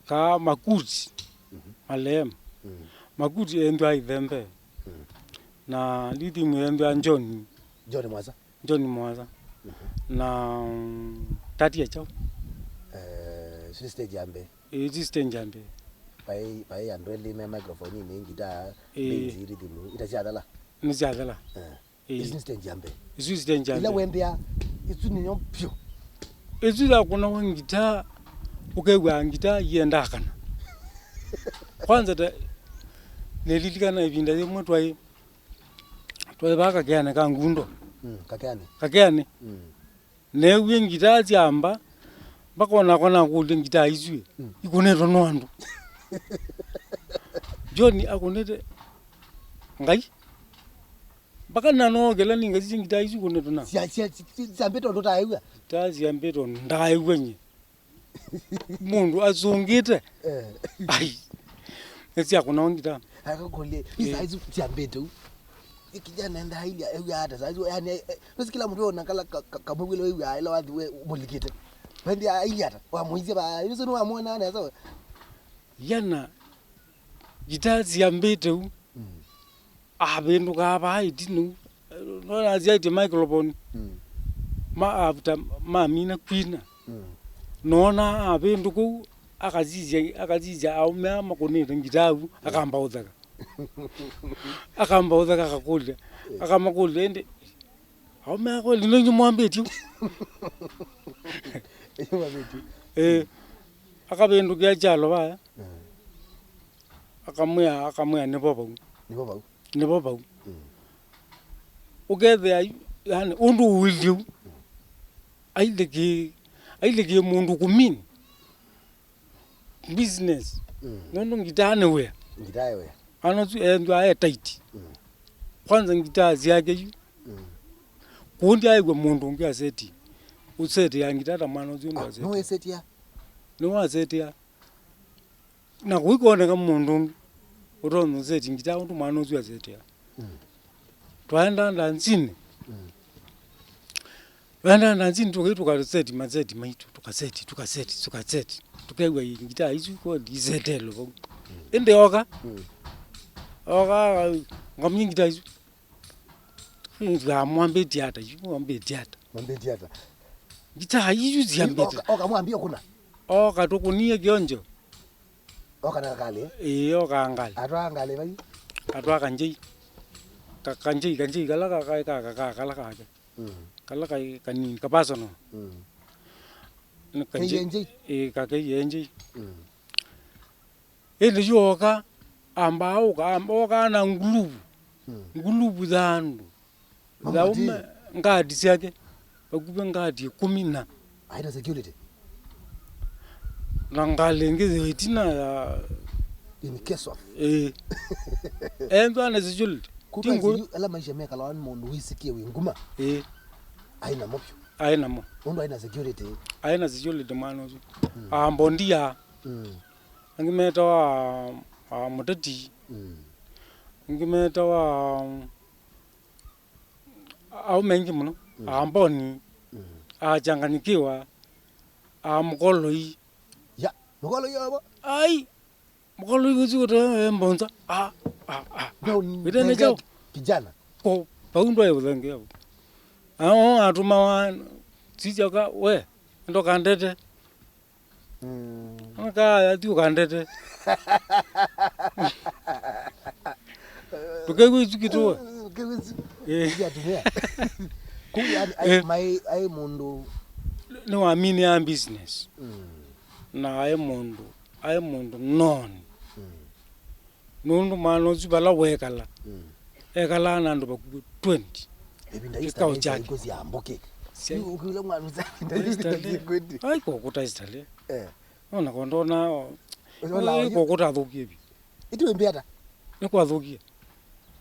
Kaa makuti. Mhm. Maleema. Mm. Makuti ethĩwa ithembe. Mm. Na lithimu ethĩwa John. John Mwasa. John Mwasa. Mhm. Na, mm, tatia chao. Eh, si stage ya mbee. Ĩĩ, si stage ya mbee. Vai, vai andũ elĩ me microphone nĩ ngita, ĩĩ, bass, lithimu, ita syathela. Nĩ syathela. Eh. Ĩĩ. Isu nĩ stage ya mbee. Isu nĩ stage ya mbee. Ila wembea, isu nĩyo vyũ. Isu ya kũnawa ngita, ũkew'a ngita iendaa kana. Kwanza ta, nĩlilikana ĩvinda yĩmwe twaĩ, twaĩ vaa kakeanĩ ka Ngundo. Mm, kakeanĩ. Kakeanĩ. Mm. Neewie ngita syamba, mpaka onakwa nakũlya ngita isu ĩ, mm, ikũnĩtwe nũ andũ? John akũnĩte Ngai. Mpaka nanookela ningasisye ngita isu ikũnĩtwe na. Sya, sya, sya, syambĩte ũndũ ũtaaĩw'a? Ngita syambĩte ũndũ ndaaĩw'a nye. Mũndũ asũngĩte. Eh. Ai. Nĩsyakũnawa ngita. Akakũlye, eh, isa isu syambĩte u. Ĩ kijana enda ailia, ew'a ata saa isu, yani, eh, eh, nũsi kila mũndũ ona kala ka-, ka-, kamwĩw'ĩle wĩw'aa ĩla wathi we mũlikĩte. Wendi ailia ata? Wamũisye vaa, isu nĩwamwonaa nesa we? Yana, ngita syambĩte u. Mm. Avĩndũkaa vaa ĩtina u. Nona asyaĩtye microphone. Mm. Ma after mamina kwina. Mm. Nona avĩndũka u, akasisya, akasisya aũme aa makũnĩte ngita u, akamba ũtheka. Akamba ũtheka akakũlya. Eh. Akamakũlya ĩndĩ, aũme aa kweli no inyu mwambĩtye u? Inyu mwambĩtye u? Eh, akavĩndũkĩa kyalo vaya. Eh. Akamwĩa, akamwĩa nĩvo vau. Nĩvo vau. Nĩvo vau. Mm. Ũkethĩa, yani, ũndũ ũilyĩ u, mm, ailĩkĩe, ailĩkĩe mũndũ kũmini business. Mm. Nũndũ ngitaa nĩ wĩa. Ngitaa ĩwe. Mwana ũsu ethĩwa e tight. Mm. Kwanza ngitaa syake yu. Mm. Kũu ndyaĩw'a mũndũ ũngĩ aseti. Ũseti ya ngitaa ta mwana ũsu ũndũ aseti. Nĩwĩsetia. Nĩwasetia. Na kũikoneka mũndũ ũngĩ ũtonya ũseti ngitaa ũndũ mwana ũsu asetia. Mm. Twaendaa ndanzinĩ. Mm. Twaendaa ndanzinĩ tũkai tũkaseti maseti maitũ, tũkaseti, tũkaseti, tũkaseti. Tũkew'a ngitaa isu ko isetelwe vau. Mm. Ĩndĩ oka. Mm. Oka, ngamya ngitaa isu. Ngamwambĩtie ata, yu mwambĩtie ata. Mwambĩtie ata? Ngitaa isu siambĩte. Oka, oka mwambie kuna. Oka tũkũnie kĩonjo. Oka na ngalĩ? Ĩĩ, oka ngalĩ. Atwaa ngalĩ vai? Atwaa kanjei. Ka-, kanjei, kanjei, kala ka-, ka-, ka-, ka-, kala kake. Mm. Kala kai kanini, ka personal. Mm. Nĩ kanjei. Keienjei? Ĩĩ, kakeienjei. Mm. Ĩndĩ yu oka, ambaa ũka, amba oka na nguluvu. Mm. Nguluvu ya andũ. Mamwe. Thaume ngadi syake, vakuvĩ ngadi ĩkũmi na. Aĩ na security? Na ngalĩ ĩngĩ yĩ ĩtina ya. In case of. Ĩĩ. Ethĩwa na security. Ti ngũ- Kumbe yu ala maisha mekalawa nĩ mũndũ wĩsikie wĩ nguma. Ĩĩ. Aĩ namo vyũ. Aĩ namo. Nũndũ aĩ na security. Aĩ na security mwana ũsu. Mm. Ambondia. Mm. Angĩ metawa, a, mũteti. Mm. Angĩ metawa, au mengĩ mũno, mm, amboni, mm, achanganyikiwa, amũkoloi. Ya, mũkoloi obo? Ai, mũkoloi ũsu ũte mbonza. Ah, ah, ah. Ndio. Wĩtene nenge chao. Kijana. Ko, pau ndwaĩ ũthenge hapo. Ao atũmawa, sisi aka, we, ndo kandete. Mm. Aka, ati ũkandete. Ndũkew'e isu kĩtũa. Ndũkew'e isu. Eh. Isu atumĩa. Kũu yani, ai, eh, mai, ai mũndũ. Nĩwaminie business. Mm. Na ai mũndũ, ai mũndũ known. Mm. Nũndũ mwana ũsu vala wekala, mm, ekalaa na andũ vakuvĩ twenty. Ĩvinda ĩsu kĩkao kyake. Ĩko sya mbũkĩ. Sya- Yu ũkiula mwana ũsu ĩvinda ĩsu ĩvinda syĩkwĩti. Ai, kokũta Stanley. Eh. Ona kondona, ona ai, kokũta athũkie vi. Ĩtu ĩmbĩ ata? Nĩkwathũkie.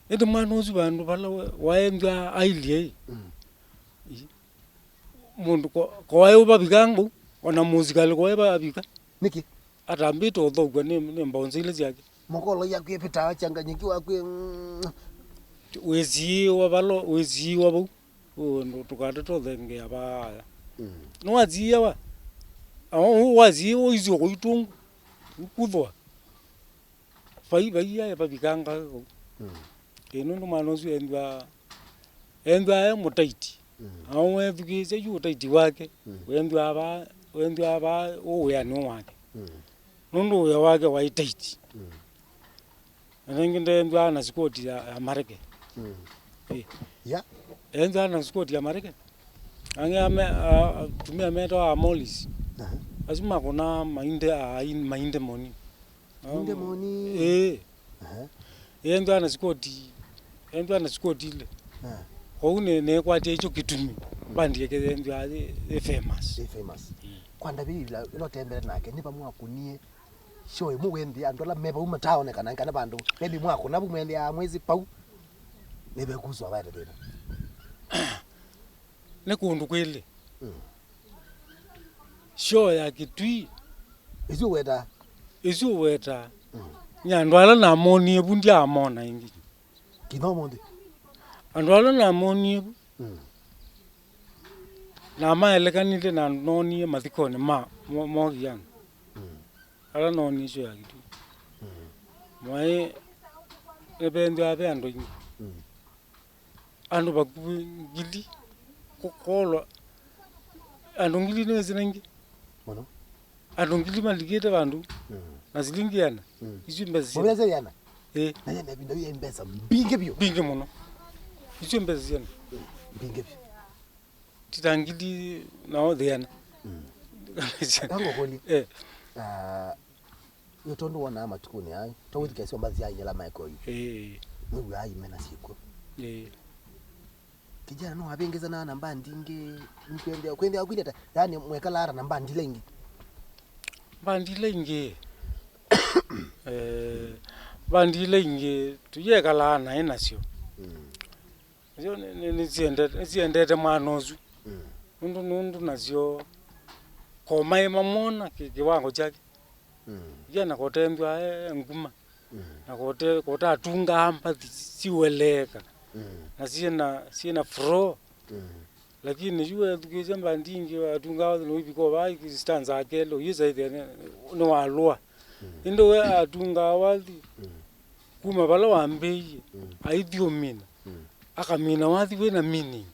Ĩndĩ mwana ũsu vandũ vala we-, waenthwa ailyĩ ĩ. Mm. Ĩ. Mũndũ ko-, koaĩ ũvavika ngũ, ona mũsikalĩ koaĩ vavika. Nĩkĩ? Atambĩte ũthaũkw'a nĩ, nĩ mbaũnza ilĩ syake. Mũkolo yaku ĩvĩtaa changanyikiwa kwĩ, mm. Wĩsiĩwa valo, wĩsiĩwa vau. Ũũ ndũ-, tũkate tũthengea vaaya. Mm. Nĩwasiĩwa? Ao, ũũ wasiĩwa ũisyo kũitũngũ. Ũkuthwa. Vai, vai, aĩ vavikanga kau. Mm. Ĩ, nũndũ mwana ũsu enthwa, enthwa e mũtaiti. Mm. Ao wethukĩĩsya yu ũtaiti wake, mm, wendwa ava, wendwa ava ũwĩanĩ wake. Mm. Nũndũ wĩa wake waĩ taiti. Mm. Na ĩngĩ ndendwa na sikoti ya, ya mareke. Mm. Ĩ. Ya. Endwa na sikoti ya mareke. Angĩ ame, a, atumĩa metawa amolis. Aha. Asu makũna mainde, a, mainde moni. Mainde moni. Ĩĩ. Aha. Ĩĩ, ethĩwa na sikoti, ethĩwa na sikoti ile. Ah. Kwoou nĩ, nĩkwatie icho kĩtumi. Mm. Bandi yake ethĩwa ĩ, ĩ famous. Ĩ famous. Mm. Kwa Ndaviti ĩla, ĩla ũtembere nake, nĩ vamwe akunie show ĩmwe wĩnthĩa andũ ala me vau mataonekana kana vandũ. Maybe mwakũna vu mwĩnthĩaa mwĩsĩ pau. Nĩvekuswa vaete thĩna. Nĩ kũndũ kwĩlĩ. Mm. Show ya Kitui. Ĩsu ũwetaa? Ĩsu ũwetaa. Mm. Nĩ andũ ala namonie vu ndyaamona ĩngĩ. Kinya ũmũnthĩ? Andũ ala namonie vu. Mm. Na maelekanile na andũ noonie mathikonĩ ma, mo, mogiana. Mm. Ala noonie show ya Kitui. Mm. Mwaĩ nĩvethĩwa ve andũ aingĩ. Mm. Andũ vakuvĩ ngili kũ-, kũolwa. Andũ ngili nĩwĩsĩ naingĩ. Mũno. Andũ ngili malikĩte vandũ. Mm. Na silingi ĩana. Mm. Isu mbesa syana. Mũvesa ĩana? Ĩĩ. Na yene vinda yĩ mbesa mbingĩ vyũ. Mbingĩ mũno. Isu mbesa syana. Mm. Mbingĩ vyũ. Tita ngili nao thĩana. Mm. Tango kũlye. Eh. Ah, Yu tondũ wonaa matukũnĩ aa, to wĩthukĩĩsya mbathi sya aini ala maekwa yu. Ĩĩ. Mwĩw'aa imena syĩkw'o. Ĩĩ. Kijana no avĩngĩsanaa na mbandi ingĩ, nĩkwĩthĩa, kwĩthĩa kwĩthĩa ta, yani, mwekalaa ata na mbandi ila ingĩ? Mbandi ila ingĩ, eh, Mbandi ila ingĩ tũyekalaa naĩ nasyo. Mm. Nasyo nĩ, nĩ, nĩsiendete, nĩsiendete mwana ũsu. Mm. Nũndũ, nũndũ nasyo ko maĩ mamwona kĩ-, kĩwango kyake. Mm. Kĩana kotembwa e nguma. Mm. Na kote, kotatungaa mbathi siweleeka. Mm. Na syĩna, syĩna flow. Mm. Lakini yu wethukĩĩsya mbandi ingĩ atungaa wathi nũivika vaa stanza ya kelĩ, ũyĩsa ĩthĩa nĩ, nĩwalũa. Mm. Ĩndĩ we atungaa wathi, mm, kuma vala wambĩĩie, mm, aithyũmina. Mm. Akamina wathi wĩna meaning.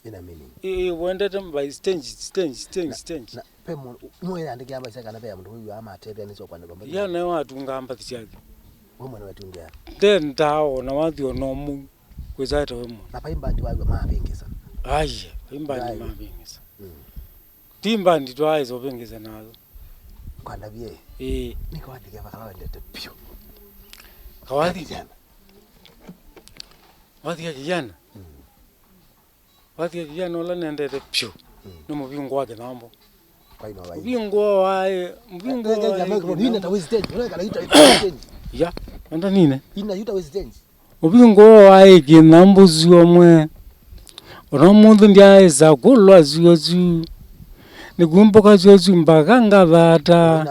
Ĩna meaning. Ĩ, ĩ, wendete by stage, stage, stage, na, stage. Na, pe mũndũ, nĩwe yandĩkĩa mbathi syake kana ve mũndũ wĩw'aa matethĩa nĩsyo kwandĩkwa mbathi? Ya nayo atungaa mbathi syake. We mwene wetungia. Then ta ona wathi ona ũmũ, kwĩsa eta we mũndũ. Na vai mbandi waw'a mavĩngĩsa? Aye, vai mbandi mavĩngĩsa. Mm. Ti mbandi twaĩsa ũvĩngĩsa nayo. Kwandavie? Ĩĩ. Nĩ kawathi keva kala wendete piũ? Kawathi? Kijana. Wathi ya kijana? Mm. Wathi ya kijana ũla nendete piũ, mm, nĩ mũvingo wa kĩthambo. Mũvingo waĩ, mũvingo waĩ kĩthambo. Ina ta West End, unaona kana yuta West End. Ya, enda nine. Ina yuta West End. Mũvingo waĩ kĩthambo syomwe. Ona mũndũ ndyaĩsa kũlwa syosu. Nĩkumbũka syosu mpaka ngathata.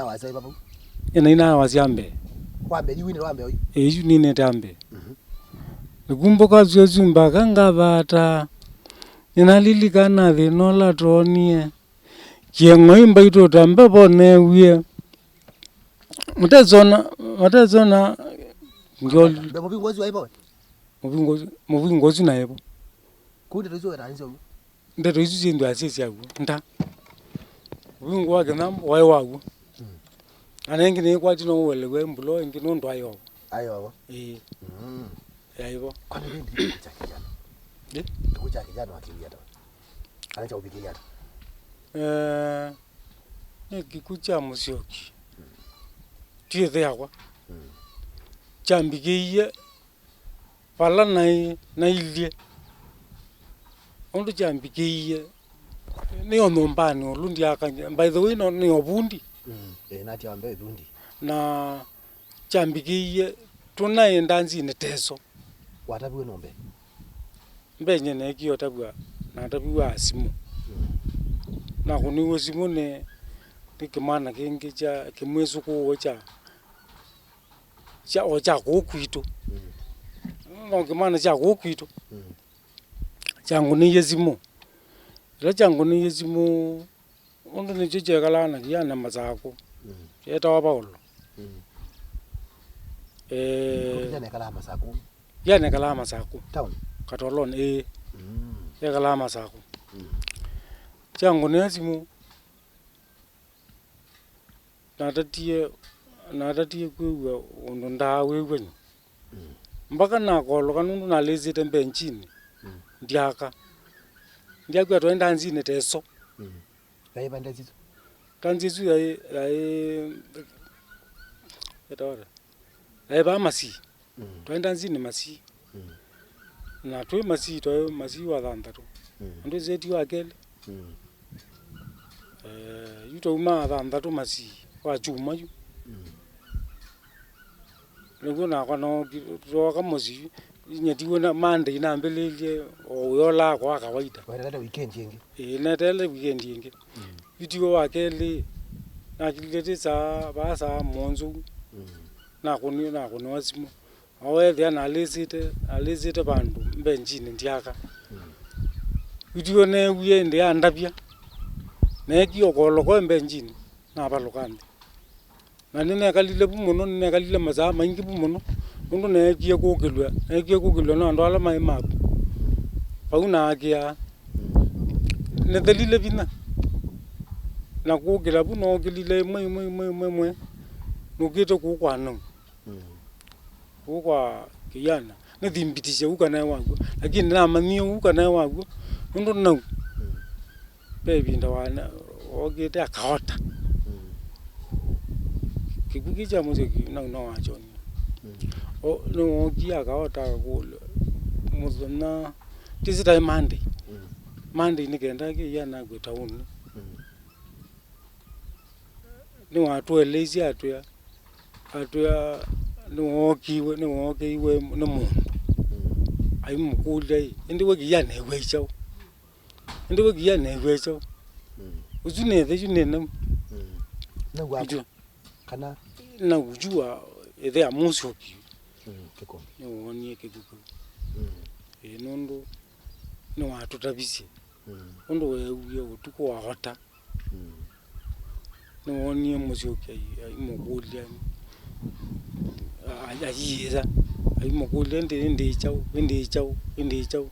Ina wasya mbee. Kwambe, yu wine wambe oyu. Ĩĩ, yu nine tambe. Mhm. Nĩkumbũka syosu mpaka ngathata. Nĩnalilikana thĩna ũla twonie. Kĩeng'oi mbaitũ ta mbevo neewie. Matesona, matesona ndyoli. Mbe mũvingo ũsu waivo? Mũvingo ũsu, mũvingo ũsu naĩvo. Kũu ndeto isu wetaanĩsya ũguo? Ndeto isu syĩndũ asya syaw'o. Nda. Mũvingo wa kĩthambo waĩ waw'o. Mm. Ana ĩngĩ nĩĩkwati no ũelewe mbula ĩngĩ nũndũ ayova. Ayova? Ĩĩ. Mm. Yaivo. Kwani vĩndĩ kĩkũ kya kijana? Ĩ? Kĩkũ kya kijana wakĩwia ta? Kana kya ũvikĩie ata? Eh, nĩ kĩkũ kya mũsyoki. Mm. Ti ĩthe yakwa. Mm. Kyambikĩie vala naĩ, nailyĩ. Ũndũ kyambikĩie, nĩ o nyũmbanĩ ũlu ndyaka. By the way, no, nĩ o vundi. Mm. Ĩĩ, natya mbee vundi. Na kyambikĩie tũnaĩ ndanzinĩ teso. Wataviwe nũmbe? Mbenye neekie ũtavw'a, nataviw'a simũ. Mm. Nakũniw'e simũ nĩ, nĩ kĩmwana kĩngĩ kya kĩmwĩsũkũũe kya, kya, o kya kũũ kwitũ. Mm. No kĩmwana kya kũũ kwitũ. Mm. Kyangũnĩie simũ. Ĩla kyangũnĩie simũ, ũndũ nĩkyo kyekalaa na kĩana Masakũ. Mm. Kyetawa Paulo. Mm. Eh, kĩana ekalaa Masakũ? Kĩana ekalaa Masakũ. Town? Katolonĩ, ĩĩ. Mm. Yekalaa Masakũ. Mm. Kyangũnĩa simũ, natatie, natatie kwĩw'a ũndũ ndaawĩw'a nyie. Mm. Mpaka nakoloka nũndũ nalĩsĩte mbenchinĩ. Mm. Ndyaka. Ndyakw'a twaĩ ndanzinĩ teso. Mm. Yaĩ va ndanzi isu? Ndanzi isu yaĩ, yaĩ, etawa ata? Yaĩ vaa Masii. Mm. Twaĩ ndanzinĩ Masii. Mm. Na twĩ Masii, twaĩ Masii wa thanthatũ. Mm. Andũ ĩseti wa kelĩ. Mm. Eh, yu twauma thanthatũ Masii wa kyumwa yu. Mm. Nĩw'o nakwa nooki, twoka mũsyĩ, inyie tiw'o na Monday nambĩlĩlye o wĩa ũla wakwa wa kawaida. Weteelete weekend ĩngĩ? Ĩĩ, neteele weekend ĩngĩ. Mm. Yu tiw'o wa kelĩ, nakilile tĩ saa, vaa saa mũonza ũu. Mm. Nakũni-, nakũnĩwa simũ. Aweethĩa nalĩsĩte, nalĩsĩte vandũ mbenchinĩ ndyaka. Mm. Yu tiw'o neewie ĩndĩ yandavya. Neekie o kolokwe mbenchinĩ, navalũka nthĩ. Na nĩnekalile vu mũno, nĩnekalile masaa maingĩ vu mũno, nũndũ neekie kũkĩlw'a, neekie kũkĩlw'a nĩ andũ ala maĩ maku. Vau naakĩaa. Nĩthelile vinya. Na kũkĩla vu nookĩlile ĩmwe, ĩmwe, ĩmwe, ĩmwe, ĩmwe. Nũkĩte kũu kwa nau. Mm. Kũu kwa kĩana. Nĩthimbitisye ũu kana e wakw'o. Lakini namanyie ũu kana e wakw'o. Nũndũ nau. Mm. Ve ĩvinda wana, wokĩte akaota. Mm. Kĩkw'ũ kĩ kya mũsyoki nau no wakyonile. Mm. O, nĩwookie akaota akakũlw'a. Mũthenya, tĩsĩ taĩ Monday. Mm. Monday nĩ kenda kĩana akw'e taũni. Mm. Nĩwatũeleisye atwĩa, atwĩa, nĩwookiwe, nĩwookiwe nĩ mũndũ. Mm. Aimũkũlya, "Ĩ, ĩndĩ we kĩia neew'a kyaũ? Ĩndĩ we kĩia neew'a kyaũ?" Mm. Ũsu nĩ ĩthe, yu nĩ nau. Mm. Nĩw'a kana? Na ũjua ĩthe amũsyokie. Mm, kĩkũmi. Nĩwoonie kĩkw'ũ kĩu. Mm. Ĩĩ, nũndũ nĩwatũtavisye. Mm. Ũndũ weewie ũtukũ wa ota. Mm. Nĩwoonie mũsyoki ai-, aimũkũlya, a-, a-, aiĩsa, aimũkũlya, "Ĩndĩ, ĩndĩ kyaũ, ĩndĩ kyaũ, ĩndĩ kyaũ?"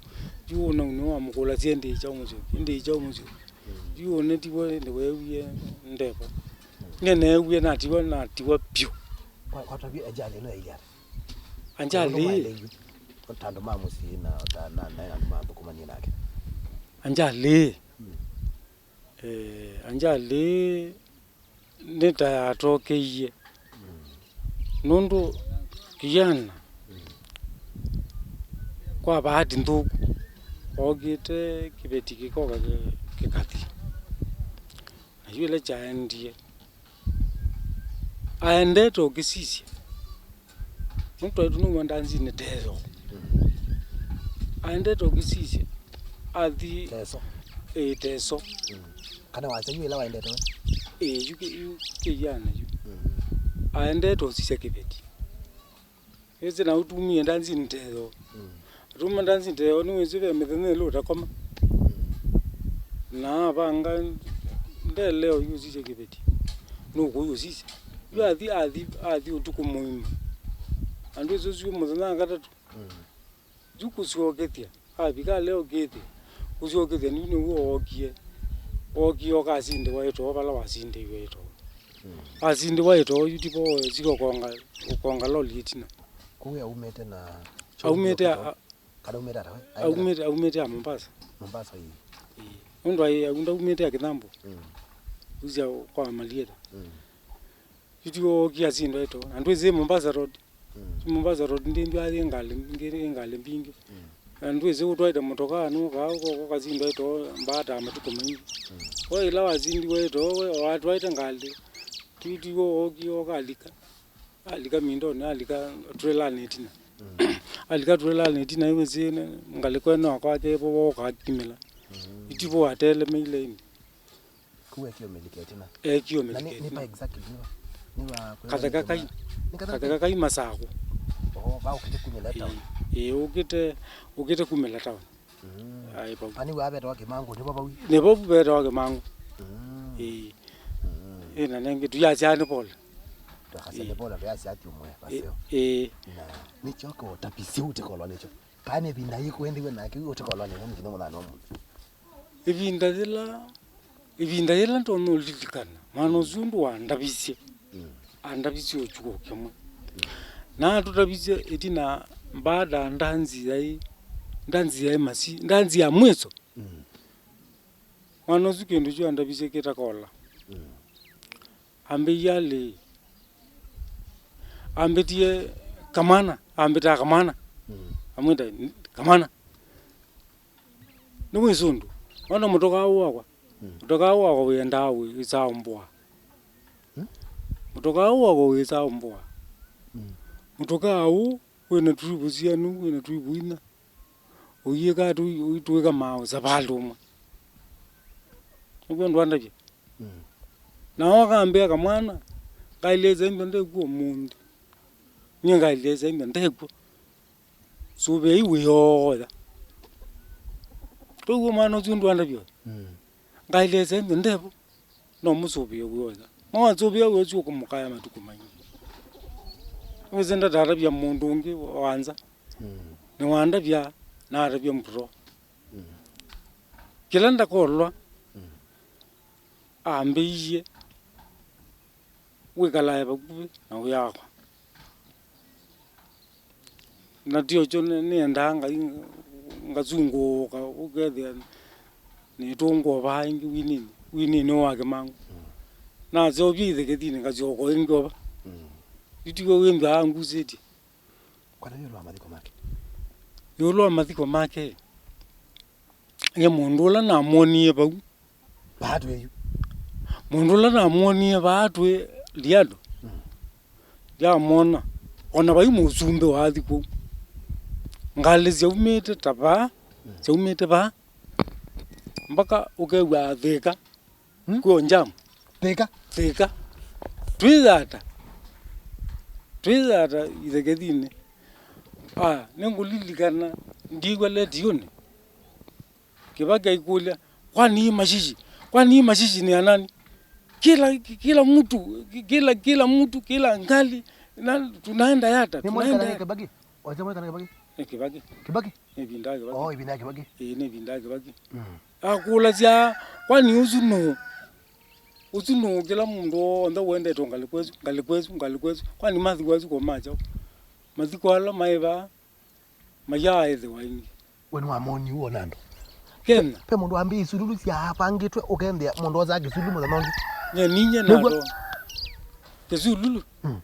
Yu ũnau nĩwamũkũlasya, "Ĩndĩ kyaũ mũsyoki, ĩndĩ kyaũ mũsyoki?" Mm. Yu ũnetiwe, ĩndĩ weewie ndevo. Mm. Nĩneewie natiwa, natiwa vyũ. Kwa, kwa tabia ajali ĩno yailye ata? Ajali? Andũ maeleie, ta andũ ma mũsyĩ na, na, na, na andũ mathũkũmanie nake. Ajali? Mm. Eh, ajali nĩ ta yatokeie. Mm. Nũndũ kĩana, mm, kwa bahati nthũku, ookĩte kĩveti kĩkoka kĩ-, kĩkathi. Na yu ĩla kyaendie, aendete ũkĩsisya. Nũndũ twaĩ tũnuma ndanzinĩ teso. Mm. Aendete ũkĩsisya. Athi Teso. Ĩĩ, teso. Mm. Kana wasya yu ĩla waendete we? Ĩĩ, yu kĩ-, yu kĩiana yu. Mm. Aendete ũsisya kĩveti. Ĩsĩ na ũtumie ndanzinĩ teso. Mm. Atuma ndanzinĩ teso, nĩwĩsĩ ve mĩthenya ĩlĩ ũtakoma. Mm. Na avanga ndeleo yu ũsisya kĩveti. Nũkũyũsisya. Yu athi, athi, athi ũtukũ mũima. Andũ ĩsu syũ mũthenya wa katatũ. Mm. Yu kũsyokethya, avika leo kĩthĩ, kũsyokethya nĩu nĩw'o wookie. Wookie ũkasindĩwa ĩtoo vala wasindĩiwe ĩtoo. Mm. Asindĩwa ĩtoo yu tivo wesile ũkonga, ũkonga loli ĩtina. Kũu aumĩte na Aumĩte a- Kana aumĩte ata we? Aumĩte, aumĩte a Mombasa. Mombasa ii. Ĩĩ. Nũndũ aĩ, au ndaumĩte a Kĩthambo. Mm. Usia kwa Malieta. Mm. Yu tiwe wookie asindwa ĩtoo. Na ndwĩsĩ Mombasa Road. Mm. Mombasa Road ndĩndwaa yĩ ngalĩ mbingĩ, yĩ ngalĩ mbingĩ. Mm. Na ndwĩsĩ ũtwaĩte mũtokaa nũkaa ũko, ũkasindwa ĩtoo mbata matukũ maingĩ. Mm. We ĩla wasindiwe ĩtoo, we watwaĩte ngalĩ. Yu tiwe wookie ũkalika. Alika mindonĩ, alika trailernĩ ĩtina. Mm. Alika trailernĩ ĩtina, ĩwĩsĩ ngalĩko ĩno kwake vo wooka akimĩla. Mm. Itivo atelemeile ĩndĩ. Kũu ekio mĩlika ĩtina. Ekio mĩlika ĩtina. Na nĩ, nĩ pa exactly, nĩ va? Nĩ va Katheka Kai. Nĩ Katheka Kai? Katheka Kai Masakũ. Oh, va ũkĩte kumĩla town? Ĩĩ, ĩĩ, ũkĩte, ũkĩte kumĩla town. Mm. Aĩ, vau. Ani wavetawa Kĩmangũ, nĩvo vau? Nĩvo vetawa Kĩmangũ. Mm. Ĩĩ. Mm. Ĩ, na nengĩ tuyasya nĩ pole. Twakasya nĩ pole, tuyasya ati ũmwe, vaseo. Ĩĩ. Na nĩkyo kĩũtapisye ũtĩkolwa nĩkyo. Kana nĩ ĩvinda yĩkũ wendiwe nake ũtĩkolwa nĩvo mũthenya mũthano ũmwe? Ĩvinda yĩla Ĩvinda yĩla ndonya ũlilikana, mwana ũsu ũndũ wandavisye, mm, andavisye ũtukũ kĩmwe. Mm. Na atũtavisye ĩtina mbaada ndanzi yaĩ, ndanzi yaĩ masi, ndanzi ya mwiso. Mm. Mwana ũsu kĩndũ kyu andavisye kĩtakola. Mm. Ambĩie alĩ, ambĩtie kamwana, ambĩtaa kamwana. Mm. Amwĩta kamwana. Nĩwĩsĩ ũndũ, wona mũtokaa ũũ wakwa? Mm. Mũtokaa ũũ wakwa wĩendaa wĩsaa ũmbũa. Hmm? Mũtokaa ũũ wakwa wĩsaa ũmbũa. Mm. Mũtokaa ũũ wĩna tuivu syanu, wĩna tuivu inya. Ũiĩkaa tũitũĩka maaũ savalĩ ũmwe. Nĩkw'o ndwandavya. Mm. Na oka ambĩa kamwana, ngailĩsa imbya ndekw'o ũmũnthĩ. Nyie ngailĩsa imbya ndekw'o. Sũvĩai wĩooya. Kwoou mwana ũsu ndwandavya. Mm. Ngailĩsa ĩndĩ ndevo, no mũsũvĩe wĩooya. Mawasũvĩa wĩooya ũsu ũkũmũkaya matukũ maingĩ. Wĩsĩ ndatatavya mũndũ ũngĩ wa nza. Mm. Nĩwandavya, natavya mũtoto. Mm. Kĩla ndakolwa, mm, ambĩie wĩkalae vakuvĩ na wĩa wakwa. Na ti ũkyo nĩ-, nĩendaa ngai ngasungũũka, ũkethĩa nĩtũngũa vaa ĩngĩ wininĩ, wininĩ wa Kĩmangũ. Mm. Naseũvya ithekethinĩ ngasyoka ĩngĩ ova. Mm. Yu tiwe wĩmbaa angusĩtye. Kwana ĩũlũ wa mathiko make. Ĩũlũ wa mathiko make, nĩ mũndũ ũla namwonie vau. Vaa twĩ yu. Mũndũ ũla namwonie vaa twĩ Liado. Mm. Ndiamwona. Ona vai mũsumbĩ waathi kũu, ngalĩ syaumĩte ta vaa, syaumĩte vaa, mpaka ũkew'a Thĩka. Hmm? Kw'o njamu. Thĩka. Thĩka. Twĩyata. Twĩyata ithekethinĩ. Ah, nĩngũlilikana ndiw'a letiũnĩ. Kĩvakĩ aikũlya, "Kwani hii mashishi? Kwani hii mashishi ni ya nani?" Kila, kila mtu, kila, kila mtu, kila ngali, na tunaenda Yata, nĩ mwaikana tunaenda nĩ Yata. Kĩbakĩ? Wacha mwaikana Kĩbakĩ? Nĩ Kĩbakĩ. Kĩbakĩ? Nĩ ĩvinda ya Kĩbakĩ. Oh, ĩvinda ya Kĩbakĩ. Ĩĩ, nĩ ĩvinda ya Kĩbakĩ. Mm. Akũlasya, "Kwani ũsu nũ? Ũsu nũ kĩla mũndũ w'onthe wendete ngalĩko ĩsu, ngalĩko ĩsu, ngalĩko ĩsu? Kwani mathiko asu ko ma kyaũ? Mathiko ala maĩ vaa mayaaĩthĩwa ĩngĩ." We nĩwamoni ũu ona andũ? Kenya. Ve mũndũ wambĩĩa isululu syavangĩtwe ũkethĩa mũndũ osaa kĩsululu mũthenya ũngĩ. Nye ninye nĩw'o. Nado. Kĩsululu. Mm.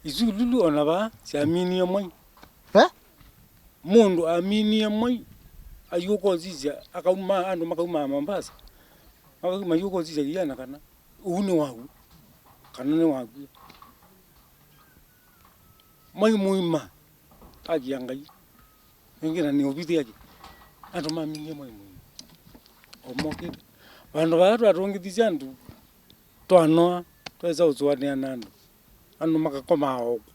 Isululu ona vaa syaminie mwai. Eh? Mũndũ aminie mwai, ayũka ũsisya, akauma, andũ makauma Mombasa, makauma, mayũka ũsisya kĩana kana ũu nĩ waku, kana nĩ waku. Mwai mũima, akia Ngai, ĩngĩ na nĩ ũvithya kĩ, andũ maminie mwai mũima, o mokĩte. Vandũ vaa twatũngĩthisye andũ, twanoa, twesa ũsũanĩa na andũ, andũ makakomaa oku.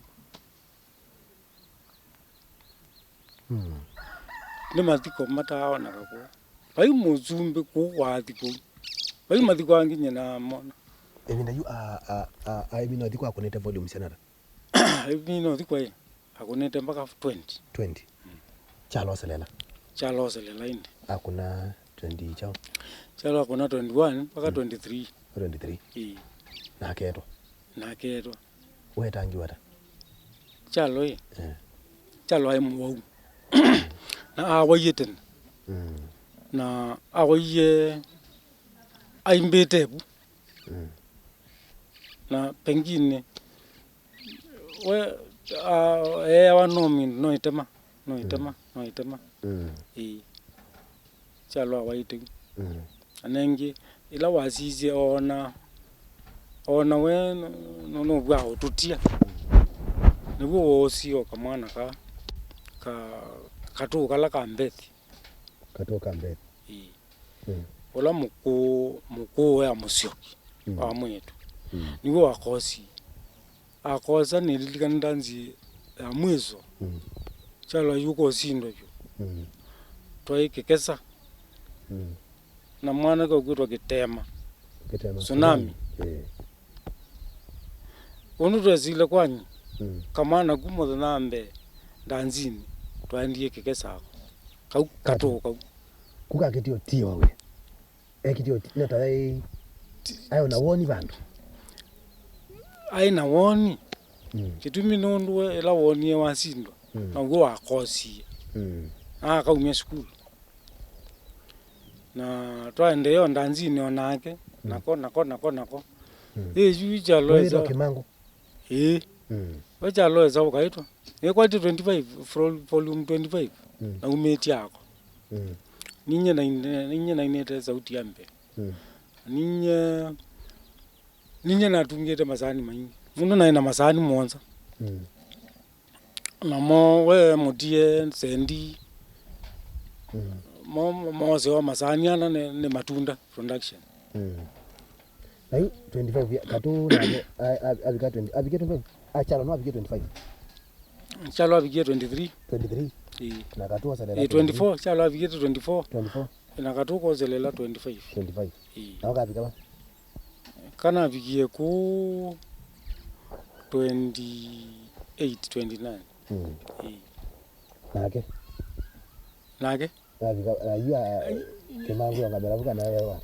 Mm. Nĩ mathiko mataaoneka kũu. Vai mũsumbĩ kũu waathi kũu. Vai mathiko angĩ nyie namona. Ĩvinda yu a, a, a, a, Emino thiko akũnĩte volume syanata? Emino thiko ĩ, akũnĩte mpaka twenty. Twenty? Mm. Kyalo Selela? Kyalo Selela ĩndĩ. Akũna twenty kyaũ? Kyalo akũna twenty-one mpaka twenty-three. Twenty-three? Ĩĩ. Na aketwa? Na aketwa. Wetangiwa ata? Kyalo ĩ? Eh. Kyalo aĩ mũwau. Na awaie tene. Mm. Na awaie aimbĩte vu. Mm. Na pengine we, a, eeawa no mindu, no ĩtema, no ĩtema, mm, no ĩtema. Mm. Ĩĩ. Kyalo awaĩte vu. Mm. Anengĩ, ĩla wasisye oona, oona we nũ-, nũ-, nũvw'a ũtũtia. Nĩw'o woosie o kamwana ka, ka, katũũ kala ka mbethi. Katũũ ka mbethi. Ĩĩ. Mm. Ũla mũkũũ, mũkũũ ya mũsyoki, mm, wa mwĩĩtu. Mm. Nĩw'o wakosie. Akosa nĩlilikana ndanzi ya mwiso. Mm. Kyalo ayũka ũsindwa vyũ. Mm. Twaĩ Kĩkesa. Mm. Na mwanake ũkwĩtwa Kĩtema. Kĩtema. Tsunami. Tsunami. Eh. Ũndũ twesile kwanyu. Mm. Kamwana ku mũthenya wa mbee ndanzinĩ twaendie Kĩkesa ako. Kau katũũ kau. Kukakĩtio tiwa we. Ekĩtye ũti-, nĩ ta yaĩ, aĩ na woni vandũ. Aĩ na woni. Mm. Kĩtumi nũndũ we ĩla wonie wasindwa, mm, naw'o wakosie. Mm. Na akaumya sukulu. Na twaendee o ndanzinĩ o nake, mm, nako, nako, nako, nako. Mm. Ĩ yu kyalo wĩtwa ĩsa. Kĩmangũ. Ĩĩ. Mm. We kyalo ĩsa ũkaĩtwa. Nĩkwatĩ twenty-five, vol-, volume twenty-five. Mm. Naumĩtye ako. Mm. Ninye naine-, ninye nainĩte sauti ya mbee. Mm. Ninye, ninye natungĩte masaani maingĩ. Mũndũ naĩ na masaani mũonza. Mm. Namo we mũtie sendi. Mm. Mo, mo, mose wa masaani ana nĩ, nĩ Matunda Production. Mm. Na yu twenty-five ya, Katũ nake, a, a, avika twenty, avikie twenty-five? A, Kyalo no avikie twenty-five? Kyalo avikie twenty-three. Twenty-three? Ĩĩ. Na Katũ oselela ĩĩ, twenty-four, Kyalo avikie twenty-four. Twenty-four. Na Katũ koselela twenty-five. Twenty-five. Ĩĩ. Na ũkavika va? Kana avikie ku twenty-eight, twenty-nine. Mm. Ĩĩ. Nake? Nake? Navika, na yu a, Kĩmangũ ongamĩla vu kana ewa?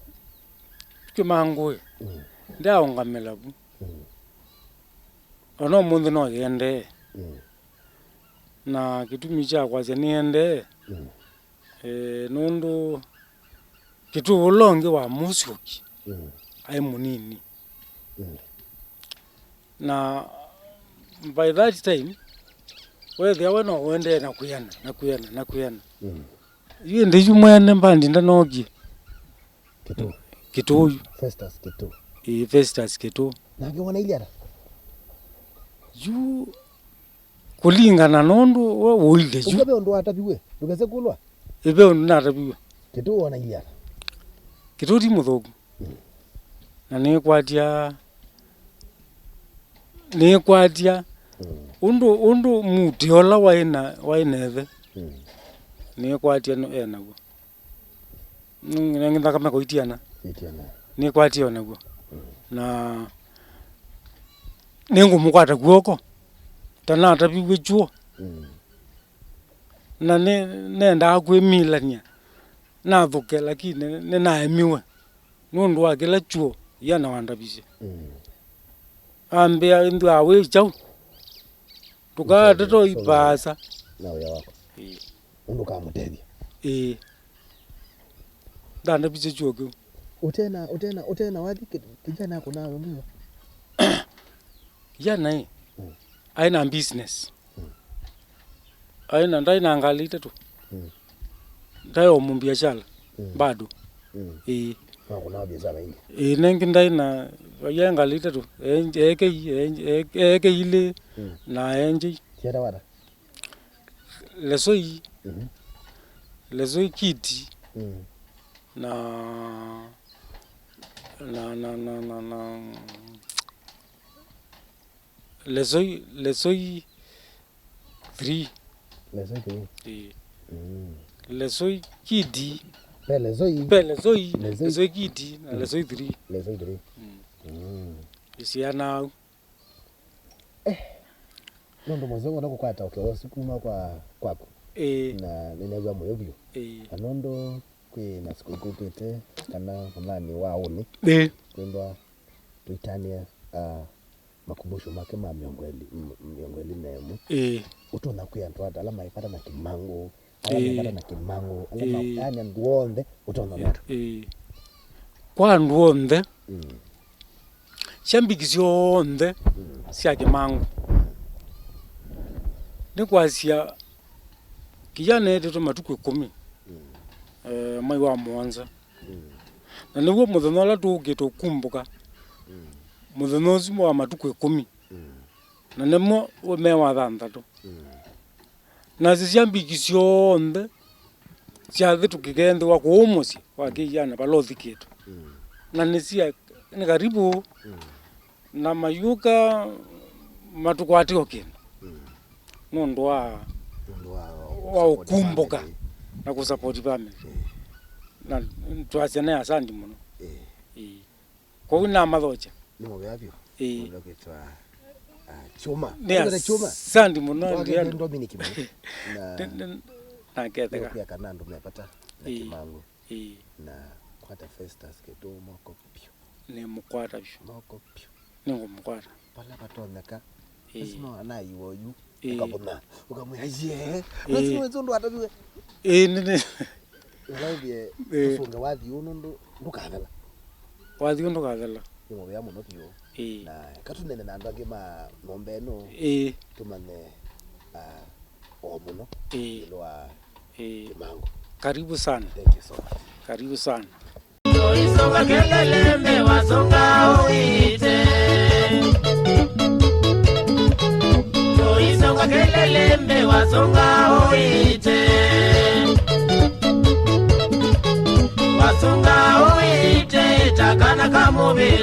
Kĩmangũ ĩ. Mm. Ndyaũngamĩla vu. Mm. Ona ũmũnthĩ no yĩendee. Mm. Na kĩtumi kya kwasya nĩendee, mm, eh, nũndũ Kĩtũ ũla ũngĩ wa Mũsyoki, mm, aĩ mũnini. Mm. Na by that time, weethĩa we no ũendee na kwĩana, na kwĩana, na kwĩana. Mm. Yu ĩndĩ yu mwene mbandi ndanookie. Kĩtũ. Kĩtũ yu. Festus Kĩtũ. Ĩĩ, Festus Kĩtũ. Nake wona iliana? Yu Kũlingana na ũndũ we ũilye yu. Ũkw'a ve ũndũ wataviw'e, ndũkese kũlwa? Ĩ, ve ũndũ nataviw'e. Kĩtũ wona ilyata? Kĩtũ ti mũthũku. Mm. Na nĩkwatya, nĩkwatya, mm, ũndũ, ũndũ mũtĩ ũla waĩ na, waĩ na ĩthe, mm, nĩkwatya nũ-, e naw'o. Nĩ, nĩ thakame kũitiana. Itiana. Nĩkwatie o naw'o. Mm. Na nĩngũmũkwata kw'oko, tanataviw'e kyuo. Mm. Na nĩ, nendaa kwĩmilany'a nathũke, lakini nĩnaemiwe nũndũ wa kĩla kyuo Iana wandavisye. Mm. Ambĩa, "Ĩndĩ awĩ kyaũ? Ndũkatate o ipaasa." Na wĩa wako. Ĩĩ. Ũndũ ũkamũtethya. Ĩĩ. Ndandavisye kyuo kĩu. Ũtena, ũtena, ũtena wathi ki-, kijana akũnaa wĩmwĩwa? Kijana ĩ, mm, aĩ na business. Mm. Aĩ na, ndaĩ na ngalĩ itatũ. Mm. Ndaĩ o mũmbiashala, mm, bado. Mm. Ĩĩ. Wakũnaa biashara ingĩ? Ĩĩ, nengĩ ndaĩ na, ya ngalĩ itatũ. Eekei, eekei ilĩ, mm, na enjei. Syetawa ata? Lesoi, mhm, Lesoi Kiti, mm, na, na, na, na, na, na, Lesoi, Lesoi three. Lesoi three. Ĩĩ. Mm. Lesoi Kiti. Pe Lesoi. Pe Lesoi, Lesoi, Lesoi Kiti, na, mm, Lesoi three. Lesoi three. Mm. Mm. Isiana au. Eh, nũndũ mũseo mũno kũkwata ũkeo ũsu kuma kwa, kwaku. Ĩĩ. Na nĩnew'a mũyo vyũ. Ĩĩ. Na nũndũ kwĩ na sikũ ikũkĩte kana mũthani wa ũnĩ. Ĩĩ. Twendwa tũitanĩa, ah, makumbusho make ma mĩongo ĩlĩ, m-, mĩongo ĩlĩ na ĩmwe. Ĩĩ. Ũtonya kwĩa andũ ata ala maĩ vata na kĩmangũ, ala, ĩĩ, me vata na kĩmangũ, ala ma-, ĩĩ, yani andũ onthe ũtonya, ĩĩ, metwa. Ĩĩ. Kwa andũ onthe, mm, syambiki syonthe, mm, sya kĩmangũ. Nĩ kwasya, kĩyana ĩtetwe matukũ ĩkũmi, mm, eh, mwai wa mũonza. Mm. Na nĩw'o mũthenya ũla tũũkĩte ũkumbũka, mm, mũthenya ũsu wa matukũ ĩkũmi. Mm. Na nĩmo me wa thanthatũ. Mm. Nasyo syambiki syonthe syathĩ tũkĩkenthĩwa kũũ mũsyĩ wa kĩyana vala ũthikĩtwe. Mm. Na nĩ sya, nĩ karibu, mm, na mayũka matũkwate o kĩndũ. Mm. Nũndũ wa, nũndũ wa, wa ũkumbũka family, na kũsupport family. Eh. Na twasya nĩ asandi mũno. Eh. Ĩĩ. Kwoou namathokya. Nĩ mũvea vyũ. Ĩĩ. Mũndũ ũkwĩtwa, ah, Kyũma. Nĩ, wĩtwa Kyũma? Asandi mũno, wake Adriano. Nĩ Dominic mũno. Na ndĩ-, ndĩ-, naketheka. Nĩũkwĩa kana andũ me vata na, ĩĩ, kĩmangũ. Ĩĩ. Na kwata Festus Kĩtũ moko vyũ. Nĩmũkwata vyũ. Moko vyũ. Nĩngũmũkwata. Vala vatonyeka. Ĩĩ. Lazima anaiwa oyu. Ĩĩ. Ũkavũna. Ũkamwĩa, "Yee." Ĩĩ. Lazima wĩsĩ ũndũ wataviwe. Ĩĩ, nĩ, nĩ. Ũlaũvye, ĩĩ, ũsũnge wathi ũũ nũndũ ndũkathela. Wathi ũũ ndũkathela. Nĩ mũvea mũno vyũ. Ĩĩ. Na katũnene na andũ angĩ ma ng'ombe ĩno. Ĩĩ. Tũmanye, ah, o mũno, ĩĩ, ĩũlũ wa, ĩĩ, kĩmangũ. Karibu sana. Thank you so much. Karibu sana. Tũisũnga kelele mbe wasũnga ũite. Tũisũnga kelele mbe wasũnga ũite. Wasũnga ũite, ta kana ka mũvĩla.